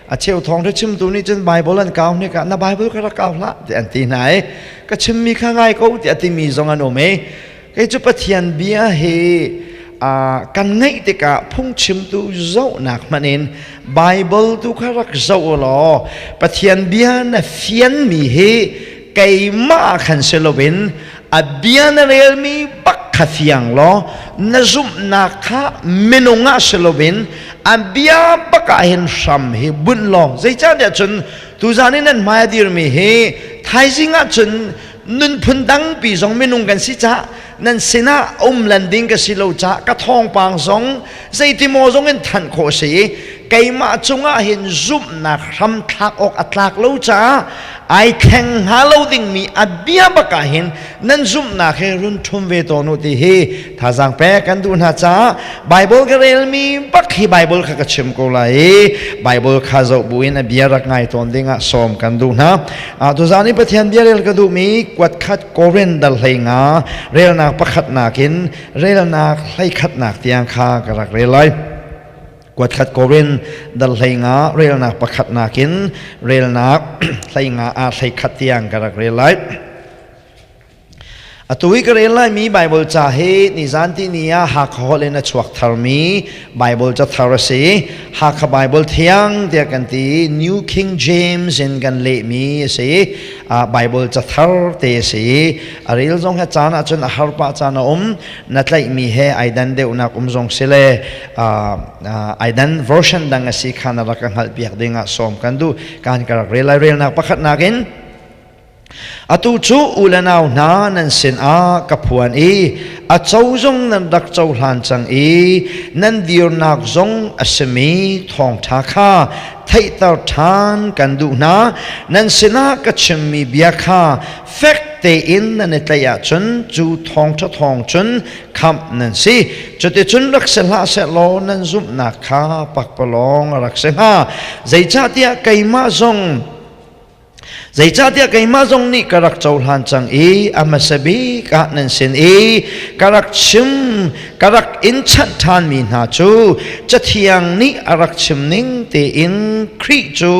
A cheu thawngṭha chimtu nih cun Baibal an kau hnik ah na Baibal kha rak kau hlah tiah an ti hna i ka chimmi kha ngai ko tiah a timi zong an um i kei cu Pathian bia hi kan ngaih tikah phungchimtu zohnak hmanh in Baibal tu kha rak zoh u law Pathian bia na fianmi hi keimah khan si loin a bia na relmi bak kha fiang law na zumhnak kha minung ah si loin a bia bak ah hin hram hi bunh law. Zeicahtiah cun tuzan i nan hmai a dirmi hi thaizing ah cun nunphun dangpi zong minung kan si caah nan sinah um lan ding ka si lo caah ka thawngpang zong zeitimaw zong in thanh khawh si i keimah cungah hin zumhnak hram thlak awk a tlak lo caah ai thleng hnga lo dingmi a bia bak ah hin nan zumhnak hi run ṭhum ve tawn u ti hi thazaang pek kan duh hna caah Bible ka relmi bak hi Bible kha ka chim ko lai i Bible kha zoh buin a bia rak ngai tawn dingah sawm kan duh hna. Tuzaan i Pathian bia rel ka duhmi kuat khat Korin dal hlei nga relnak pakhatnak in relnak hleikhatnak tiang kha ka rak rel lai. Kuat khat Korin dal hlei nga relnak pakhatnak in relnak hlei nga a hleikhat tiang ka rak rel lai. Atu i ka rel laimi Baibal ca hi nizan ti ni ah Hakha holh in a chuak tharmi Baibal ca thar a si. Hakha Baibal Thiang tiah kan ti. New King James in kan lehmi a si. Baibal ca thar te a si. A rel zong hi caan ahcun a har pah caan a um. Na tlaihmi he ai dan deuhnak um zong si le ai dan version dang a si kha na rak ka hngalhpiak ding ah sawm kan duh. Kan ka rak rel lai. Relnak pakhatnak in Atu cu u le nau hna nan sinah ka phuan i a co zong nan rak cohlan cang i nan dirnak zong a simi thawngṭha kha theihter ṭhan kan duh hna. Nan sinah ka chimmi bia kha fek tein nan i tlaih ahcun cu thawngṭha thawng cun khamh nan si. Cuticun rak si hlah sehlaw nan zumhnak kha pakpalawng a rak si hnga. Zeicahtiah keimah zong Zeicahtiah keimah zong nih ka rak cohlan cang i a hmasa bik ah nan sin i ka rak chim, ka rak in chanh ṭhanmi hna cu Cathiang nih a rak chim ning tein Khrih cu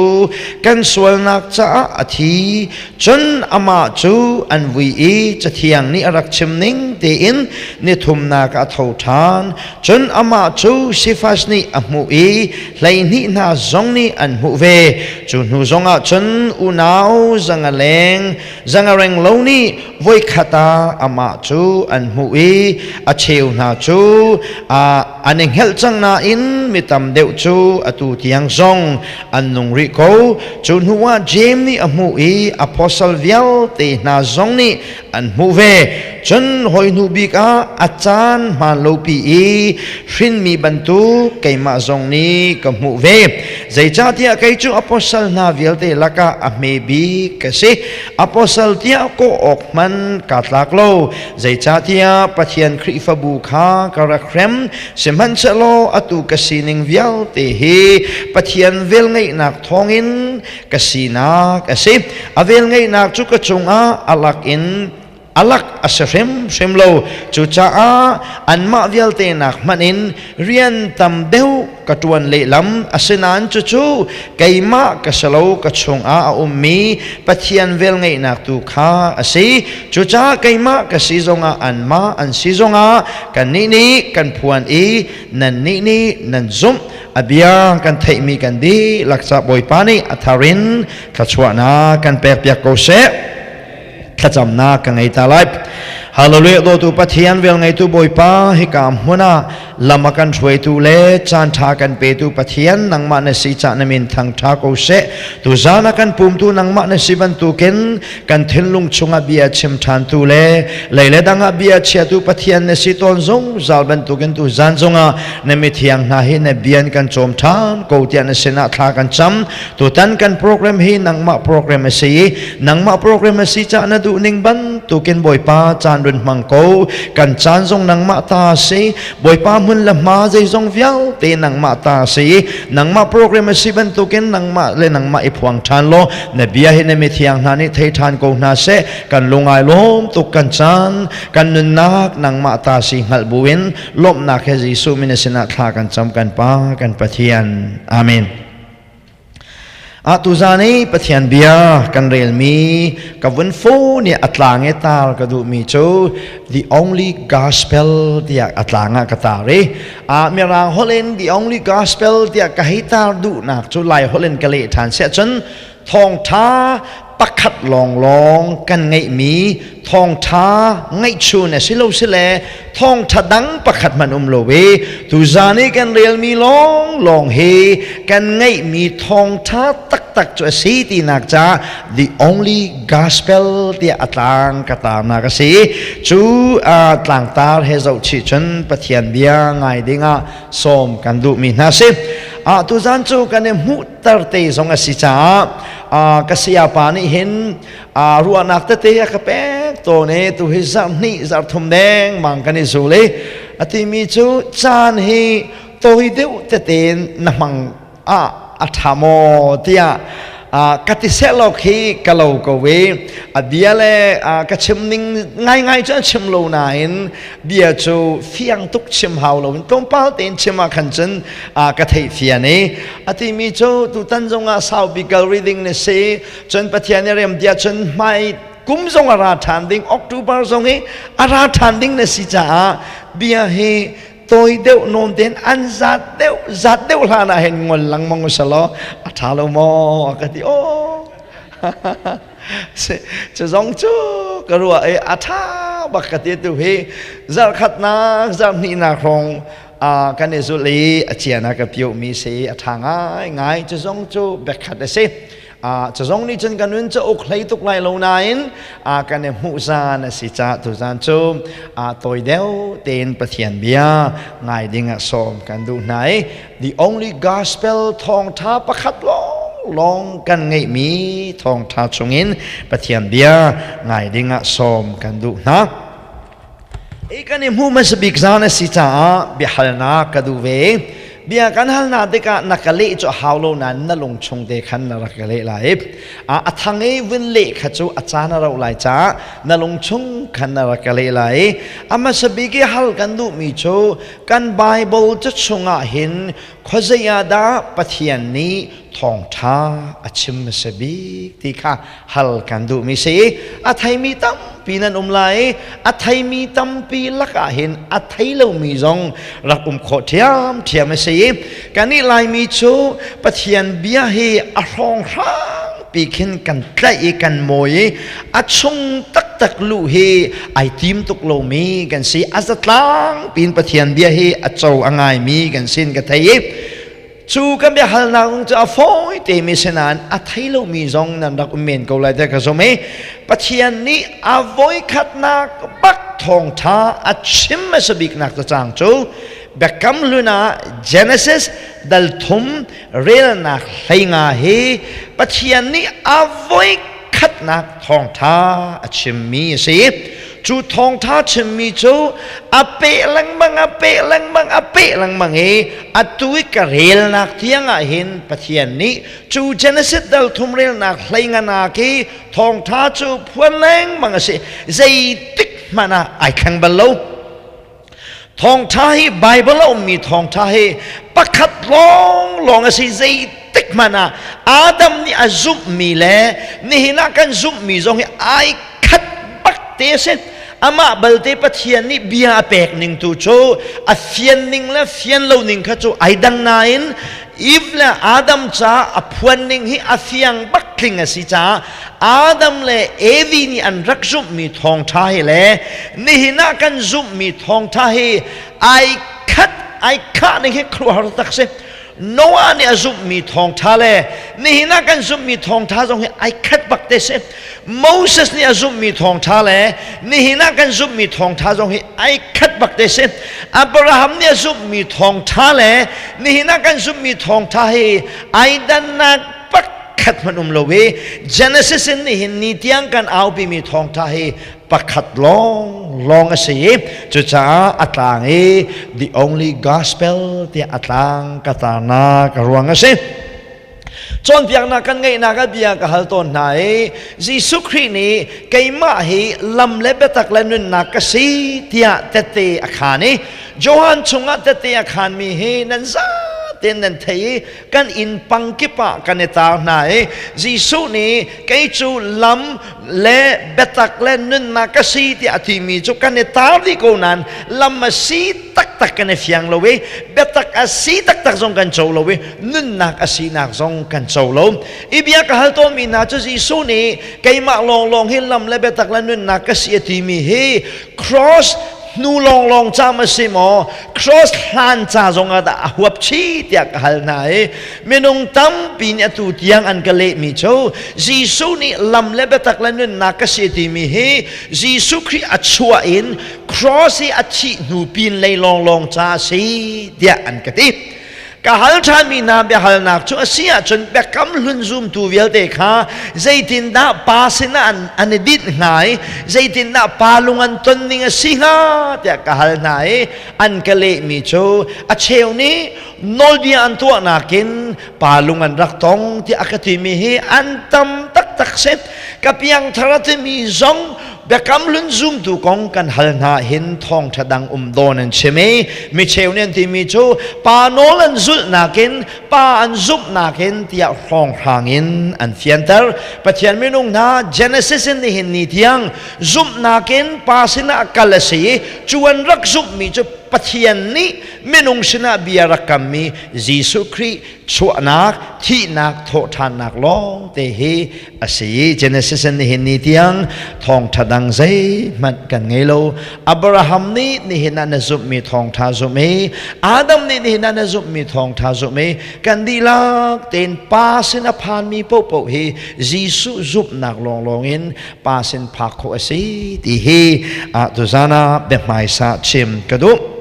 kan sualnak caah a thi, cun amah cu an vui i Cathiang nih a rak chim ning tein ni thumnak ah a tho ṭhan. Cun amah cu Sifas nih a hmuh i 12 hna zong nih an hmuh ve. Cu hnu zongah cun unau zanga leng zanga reng lo nih voikhat ah amah cu an hmuh i a cheu hna cu an i hngelh cang nain mi tam deuh cu atu tiang zong an nung rih ko. Cu hnu ah Jeim nih a hmuh i apostle vialte hna zong nih an hmuh ve. Cun hawi hnu bik ah a caan hmaan lopi i hrinmi bantuk keimah zong nih ka hmuh ve. Zeicahtiah kei cu apostle hna vialte lakah a hme bik ka si. Apostle tiah kawh awk hmanh kaa tlak lo. Zeicahtiah Pathian Khrihfabu kha ka rak hrem. Sihmanhsehlaw atu ka sining vialte hi Pathian velngeihnak thawngin ka sinak a si. A velngeihnak cu ka cungah a lak in a lak a si hrimhrim lo. Cucaah anmah vialte nak hmanh in rian tam deuh ka ṭuan lehlam. Asinain cucu keimah ka si lo, ka chungah a ummi Pathian velngeihnak tu kha a si. Cucaah keimah ka si zongah anmah an si zongah kannih nih kan phuan i nannih nih nan zumh. A bia kan theihmi kan dihlak ca Bawipa nih a thar in thluachuahnak kan pekpiak ko seh. Thlacamnak ka ngei ta lai. Hallelujah. Dawtu Pathian, vel ngeitu Bawipa, hika hmun ah lam a kan hruaitu le caan ṭha kan petu Pathian nangmah na si cah na min thang ṭha ko seh. Tuzaan a kan pumtu nangmah na si bantukin kan thinlung chungah bia chim ṭhantu le lei le dang ah bia chiatu Pathian na si tawn zungzal bantukin tuzaan zongah na mithiang hna hi na bian kan cawm ṭhan ko tiah na sinah thla kan cam. Tutan kan program hi nangmah program a si i nangmah program a si caah na duh ning bantukin Bawipa caan run hmang ko. Kan caan zong nangmah ta a si. Bawipa hmun le hma zeizong vialte nangmah ta a si i nangmah program a si bantukin nangmah le nangmah i phuang ṭhan law na bia hi na mithiang hna nih thei ṭhan ko hna seh. Kan lungai lawm tuk. Kan caan, kan nunnak nangmah ta si hngalh buin lawmhnak he Jesuh min sinah thla kan cam, kan Pa, kan Pathian. Amen. Tuzan i Pathian bia kan relmi ka vun phone i a tlang i tar ka duhmi cu The Only Gospel tiah a tlang ah ka tar i Mirang holh in The Only Gospel tiah ka hei tar duhnak cu Lai holh in ka leh ṭhan siah cun thawngṭha pakhat lawnglawng kan ngeihmi thawngṭha ngaihchun a si lo si le thawngṭha dang pakhat hmanh um lo i tuzan i kan relmi lawnglawng hi kan ngeihmi thawngṭha taktak cu a si tinak ca the only gospel tiah a tlang ka tarnak a si. Cu tlangtar he zohchih cun Pathian bia ngai dingah sawm kan duhmi hna si. Tuzan cu kan i hmuhter te zong a si caah ka sayapa nih hin ruahnak tete a ka pek tawn i tu hi zarh hnih zarh thum deng mang kan i zul i a timi cu caan hi tawi deuh tete in na hmang ah a ṭha maw tiah ka ti seh khi ka lo ko i a bia le ka chim ning ngaingai cu a chim lo nain bia cu fiang tuk chim hau loin tlawmpal tein chim ah khan cun ka theih fian i a timi cu tutan zongah sau bikal reading na si. Cun Pathian i rem tiah cun hmai kum zong a ra ṭhan ding, October zong hi a ra ṭhan ding na si caah bia hi tawi deuh nawn tein an zat deuh zat deuh hlan ah hin ngol lengmang usalaw a ṭha lo maw a ka ti. Aw, cu zong cu ka ruah i a ṭha bak ka ti. Tu hi zarhkhatnak zarhhnihnak hrawng kan i zulh i a cian a ka piomi si, a ṭha ngai ngai. Cu zong cu biakhat a si. Cu zong nih cun kan nun cauk hlei tuk lai lo nain kan i hmuh zan a si caah tuzan cu tawi deuh tein Pathian bia ngai ding ah sawm kan duh hna i the only gospel thawngṭha pakhat lawng lawng kan ngeihmi thawngṭha chungin Pathian bia ngai ding ah sawm kan duh hna. I kan i hmuh hmasa bik zan a si caah biahalnak ka duh ve. Bia kan halnak tikah na ka leh cu a hau lo nain na lung chung te khan na rak ka leh lai. A thang i vun leh kha cu a caan a rauh lai caah na lung chung khan na rak ka leh lai. A hmasa bik i hal kan duhmi cu kan Bible ca chungah hin khuazei ah dah Pathian nih thawngṭha a chim hmasa bik ti kha hal kan duhmi si. A theimi tampi nan um lai. A theimi tampi lakah hin a thei lomi zong rak um khawh ṭhiamṭhiam a si. Kannih Laimi cu Pathian bia hi a hrawnghrang pi khin kan tlaih i kan mawi i a chung taktak luh hi ai tim tuk lomi kan si. A zatlang piin Pathian bia hi a co a ngaimi kan sin ka thei i cu kan biahalnak cu a fawi temi si nain a thei lomi zong nan rak um men ko lai tiah ka zumh i Pathian nih a voikhatnak bak thawngṭha a chim hmasa biknak cacang cu Biakam Hlun ah Genesis dal thum relnak 15 hi Pathian nih a voikhatnak thawngṭha a chimmi a si. Cu thawngṭha chimmi cu a peh lengmang, a peh lengmang, a peh lengmang i atu i ka relnak tiang ah hin Pathian nih cu Genesis dal thum relnak 15 hi thawngṭha cu phuan lengmang a si. Zeitik hmanh ah ai thleng bal lo. Thawngṭha hi, Bible a ummi thawngṭha hi pakhat lawnglawng a si. Zeitik hmanh ah Adam nih a zumhmi le nihin ah kan zumhmi zong hi ai khat bak te a si. Amah balte Pathian nih bia a pek ning tu cu a fian ning le fian lo ning kha cu ai dang nain Eve le Adam ca a phuan ning hi a fiang bak tling a si caah Adam le Evi nih an rak zumhmi thawngṭha hi le nihin ah kan zumhmi thawngṭha hi ai khat, ai khah ning hi khuaruahhar tak si. Noah nih a zumhmi thawngṭha le nihin ah kan zumhmi thawngṭha zong hi ai khat bak te si. Moses nih a zumhmi thawngṭha le nihin ah kan zumhmi thawngṭha zong hi ai khat bak te si. Abraham nih a zumhmi thawngṭha le nihin ah kan zumhmi thawngṭha hi ai dannak pakhat hmanh um lo i Genesis in nihin ni tiang kan aupimi thawngṭha hi pakhat lawng lawng a si i cucaah a tlang i the only gospel tiah a tlang ka tarnak a ruang a si. Cawnpiaknak kan ngeihnak ah bia ka hal tawn hna i Jesuh Khrih nih keimah hi lam le biatak le nunnak ka si tiah tette a khaan i Johan chungah tette a khaanmi hi nan zapi Tein nan thei i kan inn pangkip ah kan i tar hna i Jesuh nih kei cu lam le biatak le nunnak ka si tiah a timi cu kan i tar dih ko nain lam a si taktak kan i fiang lo i biatak a si taktak zong kan co lo i nunnak a sinak zong kan co lo. I bia ka hal tawnmi hna cu Jesuh nih keimah lawnglawng hi lam le biatak le nunnak ka si a timi hi cross hnu lawnglawng ca ma si maw, cross hlan ca zong ah dah a huap chih tiah ka hal hna i minung tampi nih atu tiang an ka lehmi cu Jesuh nih lam le biatak le nunnak ka si timi hi Jesuh Khrih a chuah in cross i a thih hnu pin lei lawnglawng ca a si tiah an ka ti. Ka hal ṭhanmi hna biahalnak cu a si ahcun biakam hlun zumtu vialte kha zeitindah pa sinah an i dinh hnga i zeitindah pa lung an ton ning a si hnga tiah ka hal hna i an ka lehmi cu a cheu nih nawlbia an tuahnak in pa lung an rak tong tiah a ka timi hi an tam taktak si. Ka piangthar a timi zong biakam hlun zumtu kong kan hal hna hin thawngṭha dang um dawn an chim i mi cheu nih an timi cu pa nawl an zulh nakin pa an zumh nakin tiah hrawnghrang in an fianter. Pathian minung hna, Genesis in nihin ni tiang zumhnak in pa sinah kal a si i cu an rak zumhmi cu Pathian nih minung sinah bia rak kammi Jesuh Khrih chuahnak, thihnak, thawhṭhannak lawng te hi a si. Genesis in nihin ni tiang thawngṭha dang zeihmanh kan ngei lo. Abraham nih nihin ah na zumhmi thawngṭha zumh i Adam nih nihin ah na zumhmi thawngṭha zumh i kan dihlak tein Pa sin a phanmi paohpaoh hi Jesuh zumhnak lawnglawng in Pa sin phak khawh a si ti hi tuzan ah biahmaisa chim ka duh.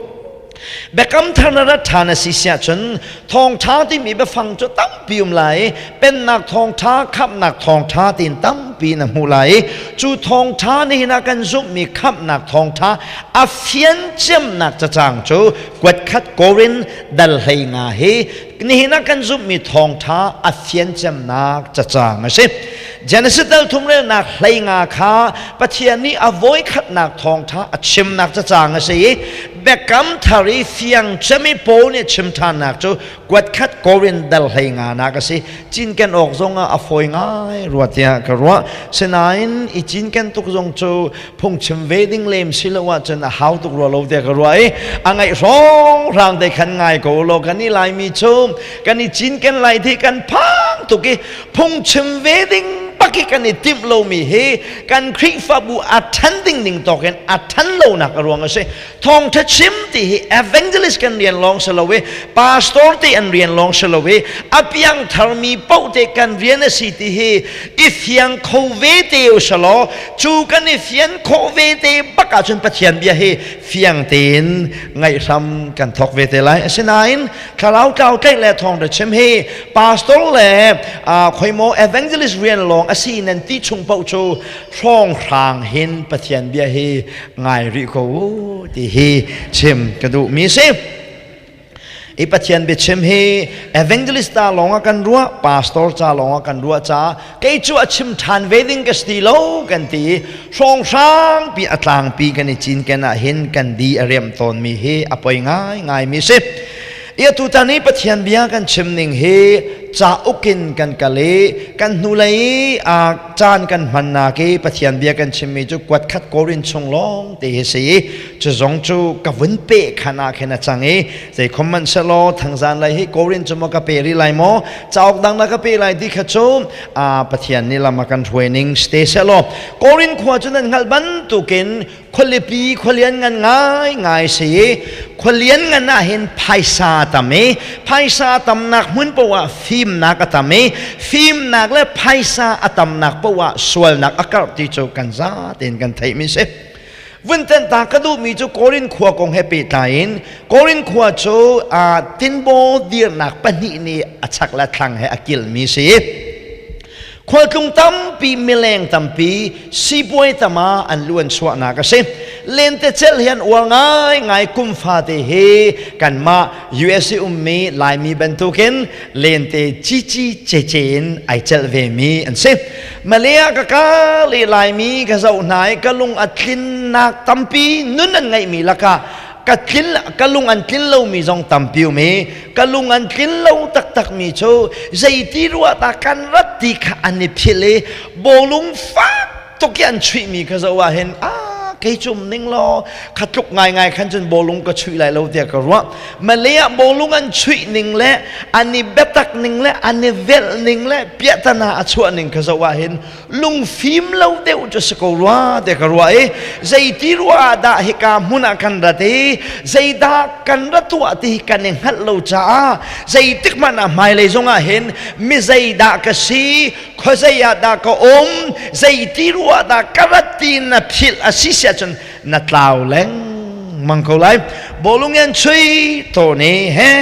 Biakam thar na rat ṭhan a si siah cun thawngṭha timi biafang cu tampi um lai. Pennak thawngṭha, khamhnak thawngṭha tiin tampi na hmuh lai. Cu thawngṭha nihin ah kan zumhmi khamhnak thawngṭha a fian ciamnak cacang cu kuatkhat Korin dal 15 hi nihin ah kan zumhmi thawngṭha a fian ciamnak cacang a si. Genesis dal thum relnak 15 kha Pathian nih a voikhatnak thawngṭha a chimnak cacang a si i Biakam thar i fiang cem i Paul nih chim ṭhannak cu kuatkhat Korin dal 15 nak a si. Cinken awk zong ah a fawi ngai rua tiah ka ruah. Sinain i cinken tuk zong cu phungchim ve ding lem si lo ahcun a hau tuk rua lo tiah ka ruah i a ngaih hrawnghrang te khan ngai ko law kan i Laimi cu kan i cinken lai thi kan phang tuk i phungchim ve ding bak i kan i timh lomi hi kan Khrihfabu a ṭhan ding ning tawk in a ṭhan lonak a ruang a si. Thawngṭha chim ti hi evangelist kan rian lawng si lo i pastor te an rian lawng si lo i a piangtharmi paoh te kan rian a si ti hi i fiang kho ve te u si law cu kan i fian khawh ve te bak ahcun Pathian bia hi fiang tein ngaih hram kan thawk ve te lai. Asinain thlarau tlau tlaih le thawngṭha chim hi pastor le khoimaw evangelist rian lawng a si nan ti chung paoh cu hrawnghrang hin Pathian bia hi ngai rih ko u ti hi chim ka duhmi si. I Pathian biachim hi evangelist ta lawng ah kan ruah, pastor ca lawng ah kan ruah ca kei cu a chim ṭhan ve ding ka si lo kan ti i hrawnghrang pi a tlangpi kan i cinken ah hin kan di a riam tawnmi hi a poi ngai ngai mi si. I atu tan i Pathian bia kan chim ning hi cauk in kan kal i kan hnulei i caan kan hmannak i Pathian bia kan chimmi cu kuatkhat Korin chung lawng te hi si i cu zong cu ka vun pe khan ah khin a cang i zei khom man selaw thangzan lai hi Korin cu maw ka pe rih lai maw cauk dang na ka pe lai ti kha cu Pathian nih lam a kan hruai ning ste selaw Korin khua cu nan hngalh bantukin khualipi khualian ngan ngai ngai si i khualian ngan ah hin phaisa tam i phaisa tamnak hmun poah ah fimnak a tam i fimnak le phaisa a tamnak poah ah sualnak a karh ti cu kan za tein kan theih mi si. Vun ta ka duhmi cu Korin khua kong he pehtlai in Korin khua cu tinbaw dirnak pahnih nih a chak le thlang he a kilmi si. Khualtlung tampi, mileng tampi, sipuai tama an luan chuahnak a si. Lentecelh hi an uar ngaingai. Kum fate hi kanmah USA ummi Laimi bantukin lente cici cece in ai celh vemi an si. Malay ah ka kal i Laimi ka zoh hna i ka lung a tlinnak tampi nun an ngeihmi lakah Ka tlin ka lung an tlin lomi zong tampi um i ka lung an tlin lo taktakmi cu zeiti ruah ta kan rat ti kha an i philh i bawlung fak tuk i an chuihmi kha zoh ah hin a kei cu um ning law kha tluk ngaingai khan cun bawlung ka chuih lai lo tiah ka ruah. Malay ah bawlung an chuih ning le an i biatak ning le an i velh ning le piahtana a chuah ning kha zoh ah hin lungfim lo deuh cu si ko rua te ka ruah i zeiti ruah ah dah hika hmun ah kan rat i zeidah kan ra tuah ti kan i hngalh lo caah zeitik hmanh ah hmailei zong ah hin mi zeidah ka si, khuazei ah dah ka um, zeiti ruah dah ka rat ti na philh a si si ahcun na tlau lengmang ko lai. Bawlung an chui tawne he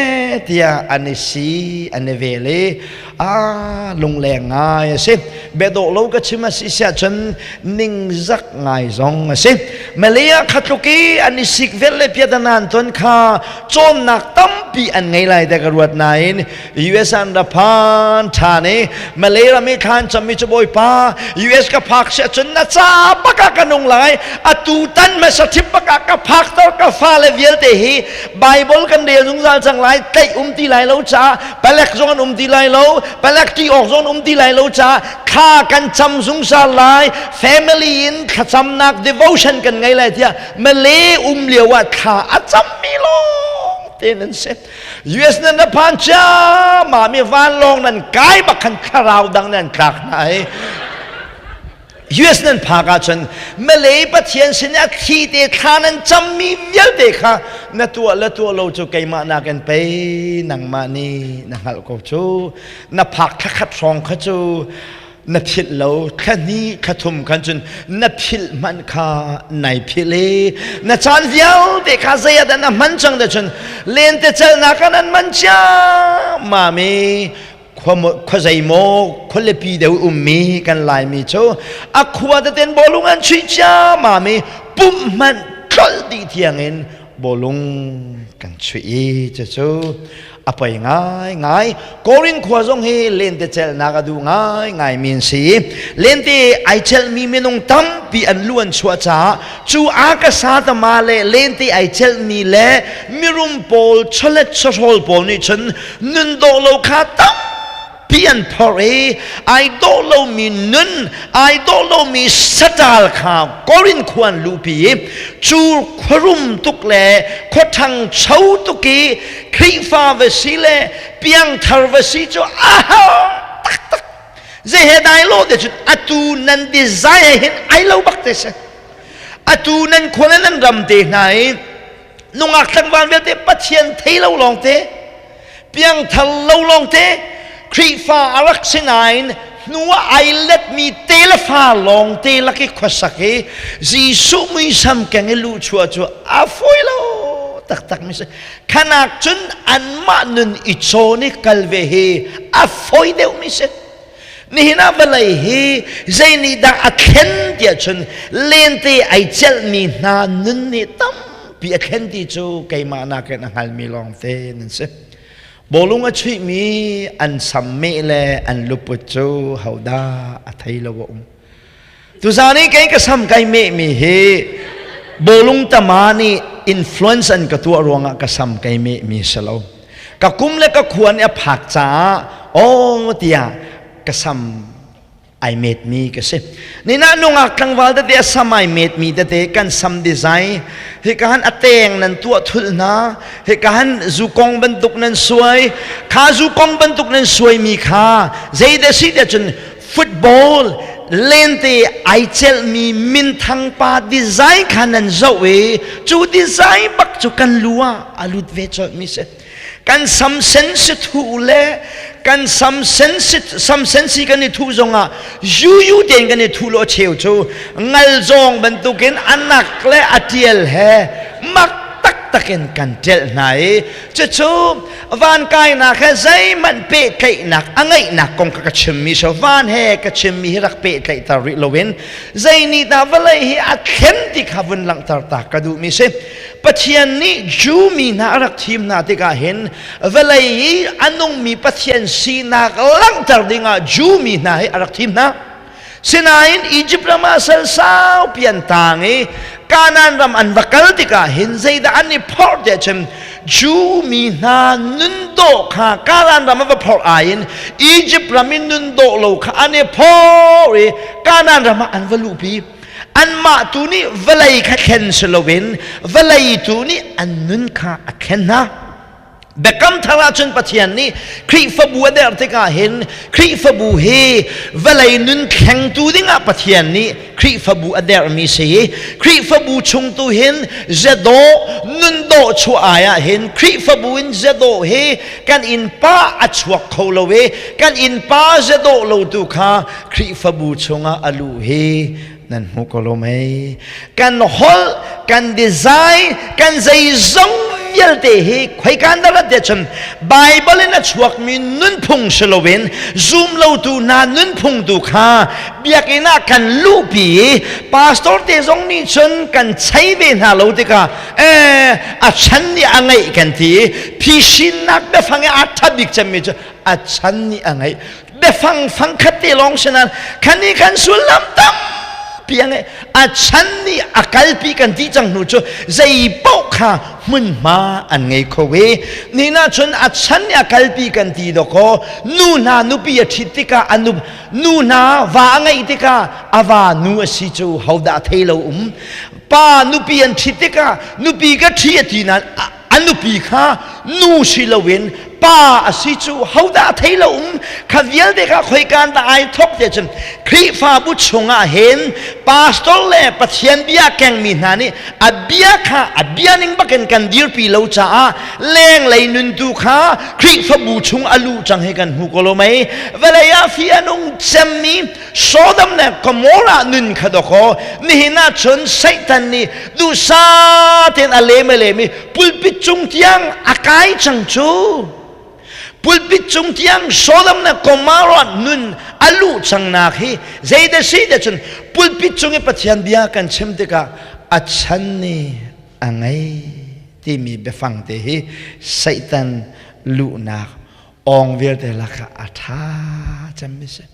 tiah an i si an i vel i a lungleng ngai a si. Biadawh lo ka chim a si siah cun ningzak ngai zong a si. Malay ah khatluk i an i sik vel le piatanan ton kha cawnnak tampi an ngei lai te ka ruat nain US an ra phan ṭhan i Malay ram i thlan cammi cu Bawipa, US ka phak siah cun na ca bak ah ka nung lai. Atu tan hmasa thip bak ah ka phak tor ka fale vialte hi Bible kan rel zungzal cang lai, tlaih um ti lai lo caah palek zong an um ti lai lo, palek ṭih awk zong an um ti lai lo caah thla kan cam zungzal lai, family in thlacamnak devotion kan ngei lai tiah Malay um lio ah thla a cammi lawng te nan si. US nan na phan cia ma mi vanlawng nan kai bak khan thlarau dang nan tlak hna i US nan phak ahcun Malay Pathian sin ah thli te thla nan cammi vialte kha na tuah le tuah lo cu keimah nakin pei nangmah nih na hngalh ko cu. Na phak thlakhat hrawng kha cu na philh lo, thla hnih thla thum khan cun na philh hmanh kha nai philh i na caan vialte kha zei ah dah na hman cang dah cun lentecelnak ah nan man cia mami khua zeimaw khualipi deuh ummi kan Laimi cu a khua teten bawlung an chuih cia mami pumh hmanh tlolh dih tiang in bawlung kan chuih i cucu a poi ngaingai. Korin khua zong hi lentecelhnak a duh ngaingai mi an si. Lente ai celhmi minung tampi an lu an chuah caah cu akasa tama le lente ai celhmi le mirum pawl chawlet chawhrawl pawl nih cun nun dawh lo kha tam pi an phorh i ai dawh lomi nun, ai dawh lomi saṭal kha Korin khua an luhpi i cu khuarum tuk le khua ṭhangcho tuk i Khrihfa va si le piangthar va si cu a har taktak. Zei he dai lo te cun atu nan design he hin ai lo bak te si. Atu nan khua le nan ram te hna i nungak tlangval vialte Pathian thei lo lawng te, piangthar lo lawngte, Khrihfa a rak si nain hnu ah ai letmi te le fa lawngte lak i khuasak i Jesuh muisam keng i luhchuah cu a fawi lo taktak mi si. Khanak cun anmah nun i cawn i kal ve hi a fawi deuh mi si. Nihin ah vawlei hi zei nih dah a thlen tiah cun lente ai celhmi hna nun nih tampi a thlen ti cu keimah nakin a hngalmi lawngte nan si. Bawlung a chuihmi an sammeh le an luput cu hodah a thei lo a um. Tuzaan i kei ka sam kai mehmi hi bawlung tama nih influence an ka tuah ruangah ka sam kai mehmi si lo. Ka kum le ka khua nih a phak caah aw tiah ka sam ai metmi ka si. Nina nungak tlangval tete a sam ai metmi tete kan sam design hika han a teng nan tuah thul hna, hika han zukong bantuk nan suai, kha zukong bantuk nan suaimi kha zeidah si tiah cun football lente ai celhmi minthang pa design kha nan zoh i cu design bak cu kan lu ah a lut ve colhmi si. Kan sam sen si thu le kan sam sen si sam sen si kan i thu zongah yu tein kan i thu lo cheu cu ngal zawng bantukin anak le a tial he mak taktak in kan ṭelh hna i cucu van kainak he zeihmanh pehtlaihnak a ngeihnak kong kha ka chimmi so van he ka chimmi hi rak pehtlaihter rih loin zei nih dah vawlei hi a thlen ti kha vun langhter ta ka duhmi si. Pathian nih Jew mi hna a rak thim hna tikah hin vawlei i a nungmi Pathian sinak langhter dingah Jew mi hna hi a rak thim hna. Sinain Egypt ram ah sal saupi an tang i Kanaan ram an va kal tikah hin zeidah an i phorh tiah cun Jew mi hna nun dawh kha Kanaan ram an va phorh ai in Egypt ram in nun dawh lo kha an i phorh i Kanaan ram ah an va luhpi. Anmah tu nih vawlei kha thlen si loin vawlei tu nih an nun kha a thlen hna. Biakam thar ahcun Pathian nih Khrihfabu a derh tikah hin Khrihfabu hi vawlei nun thlengtu dingah Pathian nih Khrihfabu a derhmi si. Khrihfabu chung tu hin zedawh nun dawh chuah ai ah hin Khrihfabu in zedawh hi kan innpa a chuak kho lo i kan innpa zedawh lo tu kha Khrihfabu chungah a luh hi nan hmu ko lo mei? Kan holh, kan design, kan zeizong vialte hi khoikan dah rat cun Bible in a chuakmi nunphung si loin zum lotu hna nunphung tu kha biakinn ah kan luhpi i pastor te zong nih cun kan chei ve hna lo tikah a chan nih a ngeih kan ti i phisinnak biafang i a ṭha bik cemmi cu a chan nih a ngeih. Biafang fangkhat te lawng si nain khan i kan sullam tampi a ngei. A chan nih a kalpi kan ti cang hnu cu zei paoh kha hmunhma an ngei kho i ni na cun a chan nih a kalpi kan ti dawkaw nu hna nupi a ṭhit tikah a nu nu hna va a ngeih tikah a va nu a si cu hodah thei lo um. Pa nupi an ṭhit tikah nupi ka ṭhi a ti nain a nupi kha nu si loin pa a si cu hodah thei lo um. Kha vialte kha khoikan dah ai thok te cun Khrihfabu chungah hin pastor le Pathian bia kengmi hna nih a bia kha a bia ning bakin kan dirpi lo caah lenglei nuntu kha Khrihfabu chung a luh cang hi kan hmu ko lo mei? Vawlei ah fi a nung cemmi Sodom le Gomorrah nun kha dawkaw nihin ah cun Satan nih duhsah tein a lem a lem i pulpit cung tiang a kai cang cu. Pulpit cung tiang Sodom le Gomorrah nun a luh cangnak hi zeidah si ti cun pulpit cung i Pathian bia kan chim tikah a chan nih a ngei timi biafang te hi Satan luhnak awng vialte lakah a ṭha cemmi si.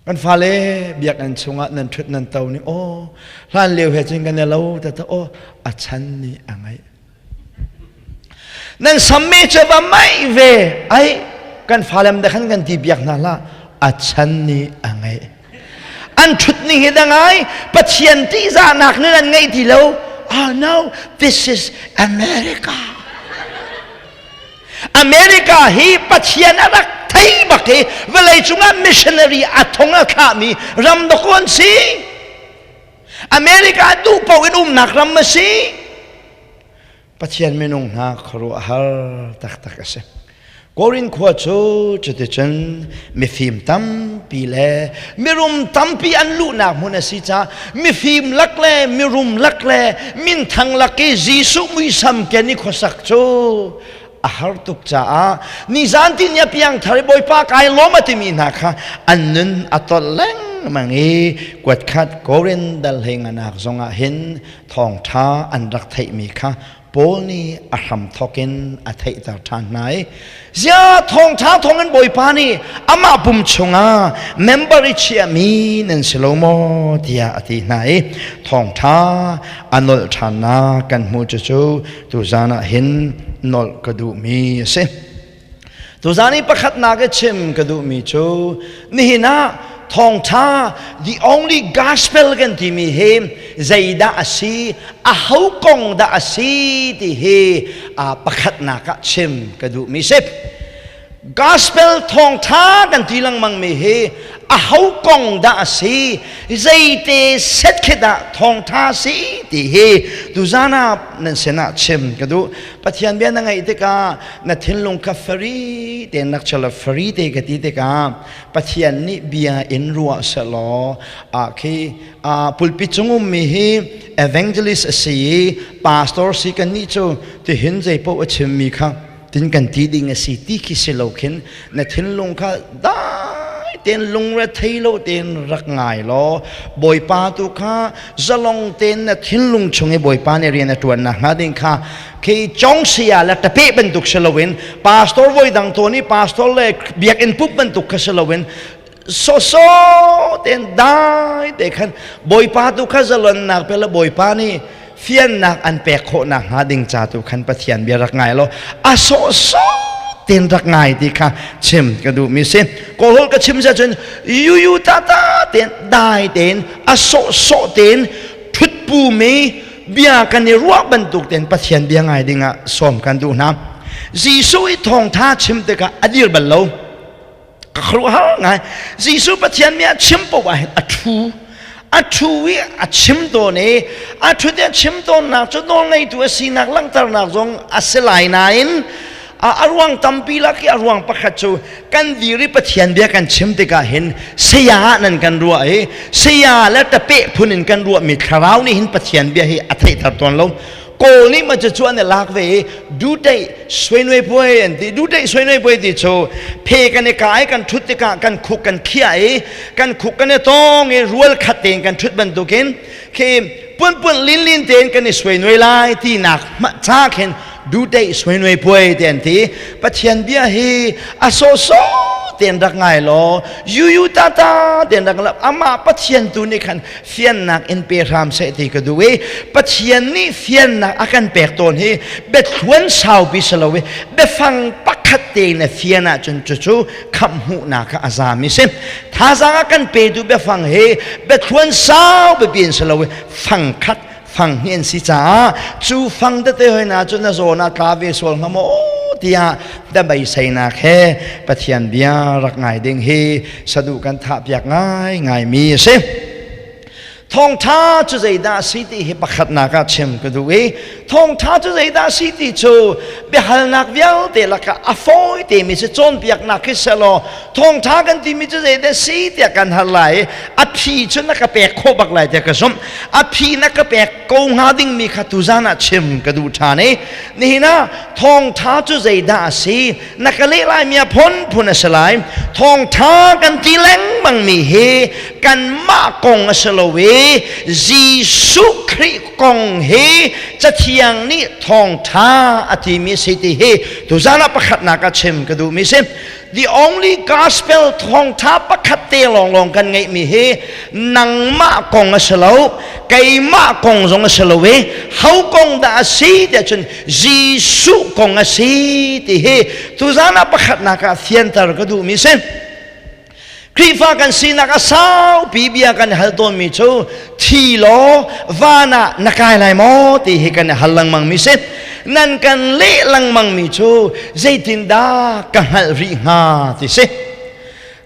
Kan fale biakinn chungah nan ṭhut nan to ning aw hlan lio he cun kan i lo ta ta aw a chan nih a ngaih. Nan samme cu va mai ve ai kan falem da khan kan ti biak hna hlah a chan nih a ngaih. An ṭhut ning hi da ngai Pathian ṭihzahnak nih an ngeih ti lo. Oh no, this is America. America hi Pathian a rak thei bak i vawlei cungah missionary a thong a thlahmi ram dawk an si. America duh paoh in umnak ram a si. Pathian minung hna khuaruahhar taktak a si. Korin khua cu cuticun mifim tampi le mirum tampi an luhnak hmun a si caah mifim lak le mirum lak le minthang lak i Jesuh muisam ken i khuasak cu a har tuk caah nizan ti ni a piangthar i Bawipa kai lawm a timi hna kha an nun a tolh lengmang i kuatkhat Korin dal hlei nganak zongah hin thawngṭha an rak theihmi kha Paul nih a hramthawk in a theihter ṭhan hna i zia thawngṭha thawngin Bawipa nih amah pum chungah member i chiahmi nan si lo maw tiah a ti hna i thawngṭha a nolh ṭhannak kan hmuh. Cucu tuzan ah hin nolh ka duhmi a si. Tuzan i pakhatnak i chim ka duhmi cu nihin ah thawngṭha, the only gospel kan timi hi zeidah a si, aho kong dah a si ti hi pakhatnak ah chim ka duhmi si. Gospel thawngṭha kan ti lengmang mi hi aho kong dah a si, zeite set khi dah thawngṭha si ti hi tuzan ah nan sinah chim ka duh. Pathian bia na ngaih tikah na thinlung kha fari tein rak chia law, fari te ka ti tikah Pathian nih bia in ruah sehlaw ah khi pulpit cung ummi hi evangelist a si i pastor si kan nih cu tihin zeipaoh a chimmi kha tin kan ti ding a si ti khi si lo khin na thinlung kha dai tein lungre thei lo tein rak ngai law Bawipa tu kha zalong tein na thinlung chung i Bawipa nih rian a ṭuan nak hnga ding kha khi chong sia le tape bantuk si loin pastor voi dang tawn i pastor le biakinn pup bantuk kha si loin. Sawsawh tein dai te khan Bawipa tu kha zalonnak pe la Bawipa nih fiannak an pek khawhnak hnga ding ca tu khan Pathian bia rak ngai law a sawhsawh tein rak ngai ti kha chim ka duhmi si. Kawlholh ka chim cun yuyu tata tein dai tein a sawhsawh tein thutpu mi bia kan i ruah bantuk tein Pathian bia ngai dingah sawm kan duh hna. Jesuh i thawngtha chim tikah a dir bal lo. Ka khuaruahhar ngai. Jesuh Pathian mi a chim paoh ah hin a thu. A thu i a chim tawn i a thut i a chim tawnnak cu nawlngeitu a sinak langhternak zong a si lai nain a ruang tampi lak i a ruang pakhat cu kan dir i Pathian bia kan chim tikah hin saya ah nan kan ruah i saya le tapeh phun in kan ruahmi thlarau nih hin Pathian bia hi a theihter tawn lo. Kawl nih ma cu an i lak ve i duteih suinui puai an ti. Duteih suinui puai ti cu phe kan i kai kan ṭhut tikah kan khuk kan khiah i kan khuk kan i tong i rual khat tein kan ṭhut bantukin khi punpun linlin tein kan i suinui lai tinak ca khin duteih suinui puai ti an ti. Pathian bia hi a sawhsawh tein rak ngai law yuyu tata tein rak la amah Pathian tu nih khan fiannak in pe hram seh ti ka duh i Pathian nih fiannak a kan pek tawn hi biathluan saupi si lo i biafang pakhat te na fian ahcun cucu khamh hmuhnak kha a zami si. Thazaang a kan petu biafang hi biathluan sau pipi in si lo i fang khat fang hnih an si caah cu fang tete hoi na cu na zawn ah tla ve sual hnga maw tiah da beiseinak he Pathian bia rak ngai ding hi saduh kan thah piak ngai ngai mi a si. Thawngṭha cu zeidah a si ti hi pakhatnak ah chim ka duh i thawngṭha cu zeidah a si ti cu biahalnak vialte lakah a fawi temi si cawnpiaknak khi selaw thawngṭha kan timi cu zeidah a si tiah kan hal lai i a phi cu na ka pek khawh bak lai tiah ka zumh. A phi na ka pek ko hnga dingmi kha tuzan ah chim ka duh ṭhan i nihin ah thawngṭha cu zeidah a si na ka leh lai mi a phunphun a si lai. Thawngṭha kan ti lengmang mi hi kanmah kong a si lo i Jesuh Khrih kong hi Cathiang nih thawngṭha a timi a si ti hi tuzan ah pakhatnak ah chim ka duhmi si. The only gospel thawngṭha pakhat te lawnglawng kan ngeihmi hi nangmah kong a si lo, keimah kong zong a si lo i ho kong dah a si tiah cun Jesuh kong a si ti hi tuzan ah pakhatnak ah fianter ka duhmi si. Khrihfa kan sinak a saupi bia kan hal tawnmi cu thi law van ah na kai lai maw ti hi kan i hal lengmang mi si. Nan kan leh lengmang mi cu zeitindah ka hngalh rih hnga ti si.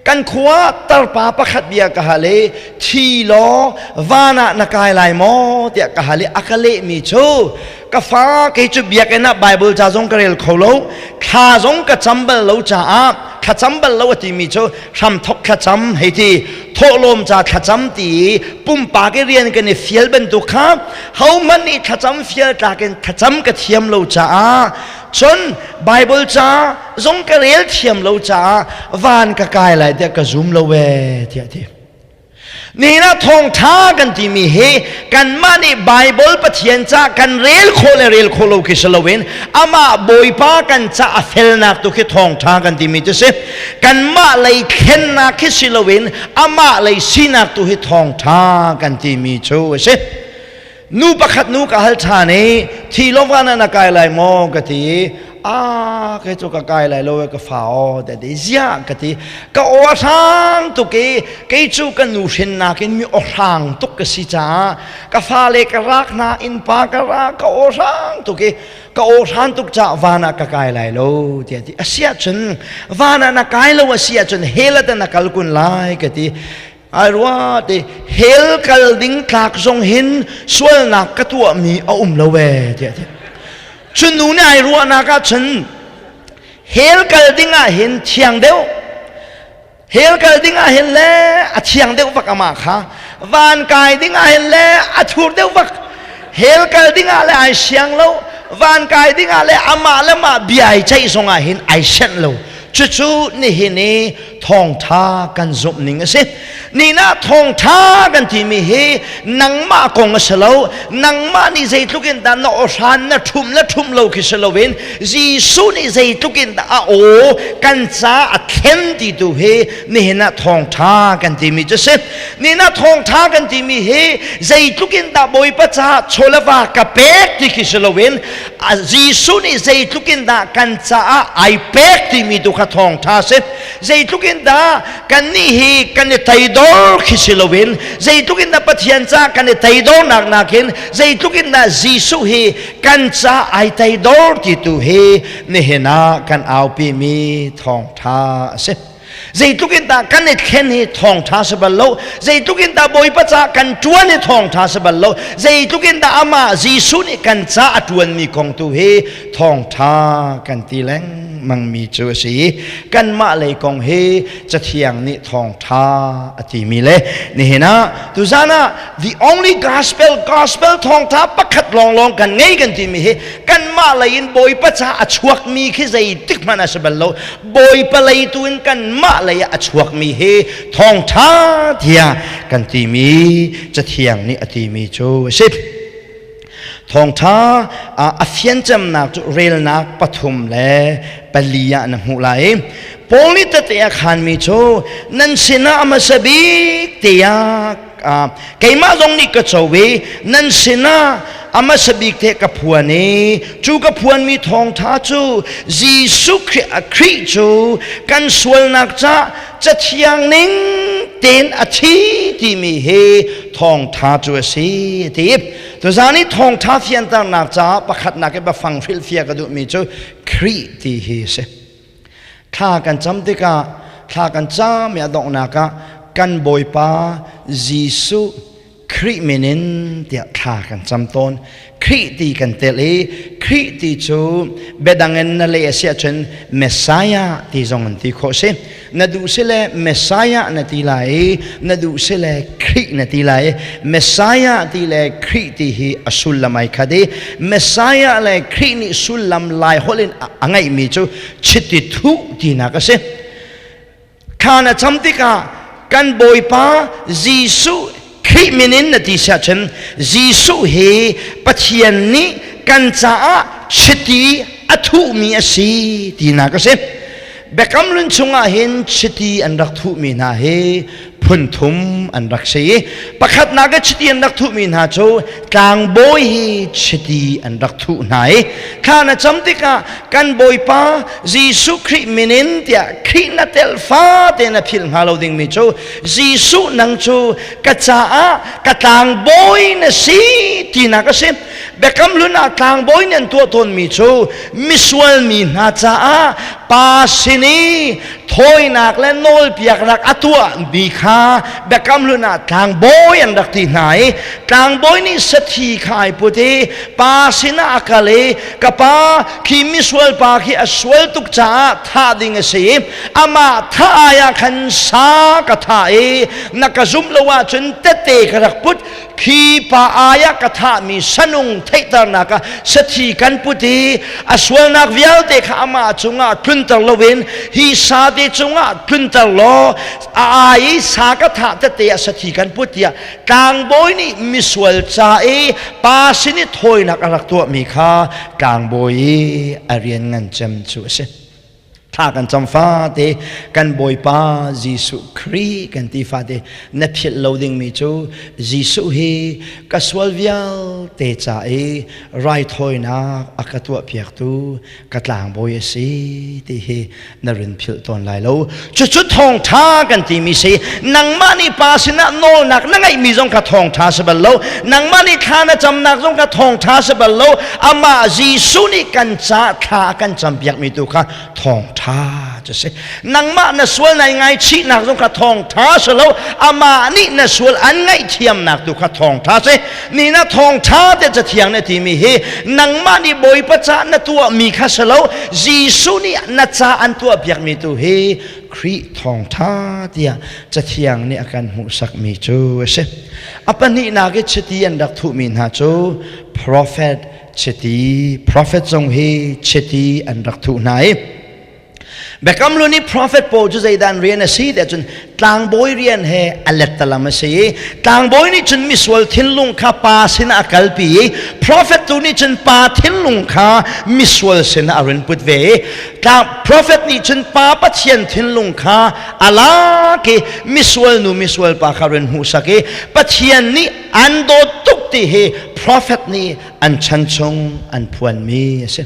Kan khua tarpa pakhat bia ka hal i thi law van ah na kai lai maw tiah ka hal i a ka lehmi cu ka fa kei cu biakinn ah Bible ca zong ka rel kho lo, thla zong ka cam bal lo caah thlacam bal lo a timi cu hramthok thlacam hei ti thawhlawm ca thlacam ti i pumpak i rian kan i fial bantuk kha hohmanh nih thlacam fial tlak in thlacam ka thiam lo caah cun Bible ca zong ka rel thiam lo caah van ka kai lai tiah ka zum lo ee tiah ti. Nihin ah thawngṭha kan timi hi kanmah nih Baibal Pathian ca kan rel khawh le rel khawh lo khi si loin amah Bawipa kan ca a felnak tu khi thawngṭha kan timi cu si. Kanmah lei thlennak khi si loin amah lei sinak tu hi thawngṭha kan timi cu a si. Nu pakhat nu ka hal ṭhan i thi lo van ah na kai lai maw ka ti i a kei cu ka kai lai lo ka fa aw te ti ziah ka ti ka aw a hrang tuk i kei cu ka nu hrinnak in mi aw hrang tuk ka si caah ka fale ka rak hna innpa ka rak ka aw hrang tuk i ka aw hran tuk caah van ah ka kai lai lo tiah ti asiah cun van ah na kai lo asi ahcun hell ah na kal kun lai ka ti. Ai rua ti hell kal ding tlak zong hin sualnak ka tuahmi a um lo ee tiah ti. Cun nu nih ai ruahnak ah cun hell kal ding ah hin thiang deuh hell kal ding ah hin le a thiang deuh vak amah kha van kai ding ah hin le a thur deuh vak hell kal ding ah le ai siang lo van kai ding ah le amah le mah bia ai ceih zong ah hin ai sianh lo cucu nihin i. thawngtha kan zumh ning a si. Nina thawngtha kan timi hi nangmah kong a si lo. Nangmah nih zeitluk in dah na awhran na ṭhum na ṭhum lo khi si loin Jesuh nih zeitluk in dah a aw kan ca a thlen ti tu hi nihin ah thawngtha kan timi cu si. Nihin ah thawngtha kan timi hi zeitluk in dah Bawipa caah chawleva ka pek ti khi si loin Jesuh nih zeitluk in dah kan caah ai pek timi tu kha thawngtha si. Zeitluk in dah kannih hi kan i teidor khi si loin zeitluk in dah Pathian ca kan i teidornak nakin zeitluk in dah Jesuh hi kan ca ai teidor ti tu hi nihin ah kan aupi mi thawngtha a si. Zeitluk in dah kan i thlen hi thawngtha si bal lo. Zeitluk in dah Bawipa ca kan tuan hi thawngtha si bal lo. Zeitluk in dah amah Jesuh nih kan ca a tuanmi kong tu hi thawngtha kan ti lengmang mi cu a si. Kanmah lei kong hi Cathiang nih thawngtha a timi le nihin ah tuzan ah the only gospel, gospel thawngtha pakhat lawnglawng kan ngei kan timi hi kanmah lei in Bawipa ca a chuakmi khi zeitik hmanh a si bal lo. Bawipa lei tu in kanmah lei ah a chuakmi hi thawngtha tiah kan timi Cathiang nih a timi cu a si. Thawngtha a fiancemnak cu relnak 3 le 4 ah na hmuh lai. Paul nih tete a khanmi cu nan sinah a hmasa bik tiah keimah zong nih ka co i nan sinah a hmasa bik te ka phuan i cu ka phuanmi thawngtha cu Jesuh Khrih cu kan sualnak ca Cathiang ning tein a thi timi hi thawngtha cu a si a ti. Tuzaan i thawngtha fianternak caah pakhatnak i biafang hrilhfiah ka duhmi cu Khrih ti hi a si. Thla kan cam tikah thla kan cam i a donghnak ah kan Bawipa Jesuh Khrih min in tiah thla kan cam tawn. Khrih ti kan tel i Khrih ti cu biadang in na leh a si ahcun Messiah ti zong an ti khawh si. Na duh si le Messiah na ti lai i na duh si le Khrih na ti lai. Messiah ti le Khrih ti hi a sullam ai khat i Messiah le Khrih nih sullam lai holh in a ngeihmi cu chiti thuh tinak a si. Thla na cam tikah kan Bawipa Jesuh Khrih min in na ti si ahcun Jesuh hi Pathian nih kan caah chiti a thuhmi a si tinak a si. Biakam Hlun chungah hin chiti an rak thuhmi hna hi phun thum an rak si i pakhatnak i chiti an rak thuhmi hna cu tlangbawi hi chiti an rak thuh hna i thla na cam tikah kan Bawipa Jesuh Khrih min in tiah Khrih na tel fate na philh hnga lo dingmi cu Jesuh nang cu ka caah ka tlangbawi na si tinak a si. Biakam Hlun ah tlangbawi nih an tuah tawnmi cu misual mi hna caah pa sin i thawinak le nawlpiaknak a tuahmi kha Biakam Hlun ah tlangbawi an rak ti hna i tlangbawi nih sathi kha ai put i pa sinah a kal i ka pa, khi misual pa khi a sual tuk caah thah ding a si i amah thah ai ah khan sa ka thah i na ka zumh lo ahcun tette ka rak put. Khi pa ai ah ka thahmi sanung theihternak ah sathi kan put i a sualnak vialte kha amah cungah tlunter loin hi sa te cungah tlunter law a ai i sa ka thah tete ah sathi kan put tiah tlangbawi nih misual ca i pa sin i thawinak a rak tuahmi kha tlangbawi i a rian ngan cem cu a si. Thla kan cam fate kan Bawipa Jesuh Khrih kan ti fate na philh lo dingmi cu Jesuh hi ka sual vialte ca i raithawinak a ka tuahpiaktu ka tlangbawi a si ti hi na rin philh tawn lai lo. Cucu thawngṭha kan timi si. Nangmah nih pa sinah nawlnak na ngeihmi zong kha thawngṭha si bal lo. Nangmah nih thla na camnak zong kha thawngṭha si bal lo. Amah Jesuh nih kan ca thla a kan campiakmi tu kha thawngṭha cu si. Nangmah na sual nai ngaichihnak zong kha thawngṭha si lo. Amah nih na sual an ngaihthiamnak tu kha thawngṭha si. Ni na thawngṭha te Cathiang nih a timi hi nangmah nih Bawipa ca na tuahmi kha si lo. Jesuh nih na ca an tuahpiakmi tu hi Khrih thawngṭha tiah Cathiang nih a kan hmuhsakmi cu a si. A pahnihnak i chiti an rak thuhmi hna cu prophet chiti, prophet zong hi chiti an rak thuh hna i. Biakam Hlun i prophet pawl cu zeidah an rian a si tiah cun tlangbawi rian he a lettalam a si i tlangbawi nih cun misual thinlung kha pa sinah a kalpi i prophet tu nih cun pa thinlung kha misual sinah a run put ve i prophet nih cun pa Pathian thinlung kha a lak i misual nu misual pa kha run hmuhsak i Pathian nih an dawt tuk ti hi prophet nih an chan chung an phuanmi a si.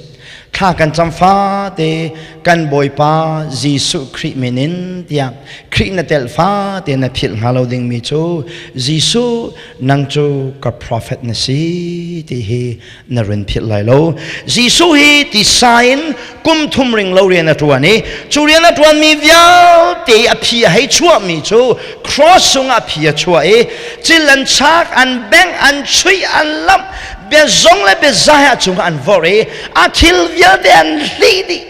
Thla kan cam fate kan Bawipa Jesuh Khrih min in tiah Khrih na telh fate na philh hnga lo dingmi cu Jesuh nang cu ka prophet na si ti hi na run philh lai lo. Jesuh hi tisa in kum thum ring lo rian a ṭuan i cu rian a ṭuanmi vialte a phi a hei chuahmi cu cross sungah a phi a chuah i cil an chak an bengh an chuih an lamh biazong le biazai ah cungah an vorh i a thil vialte an hlih dih.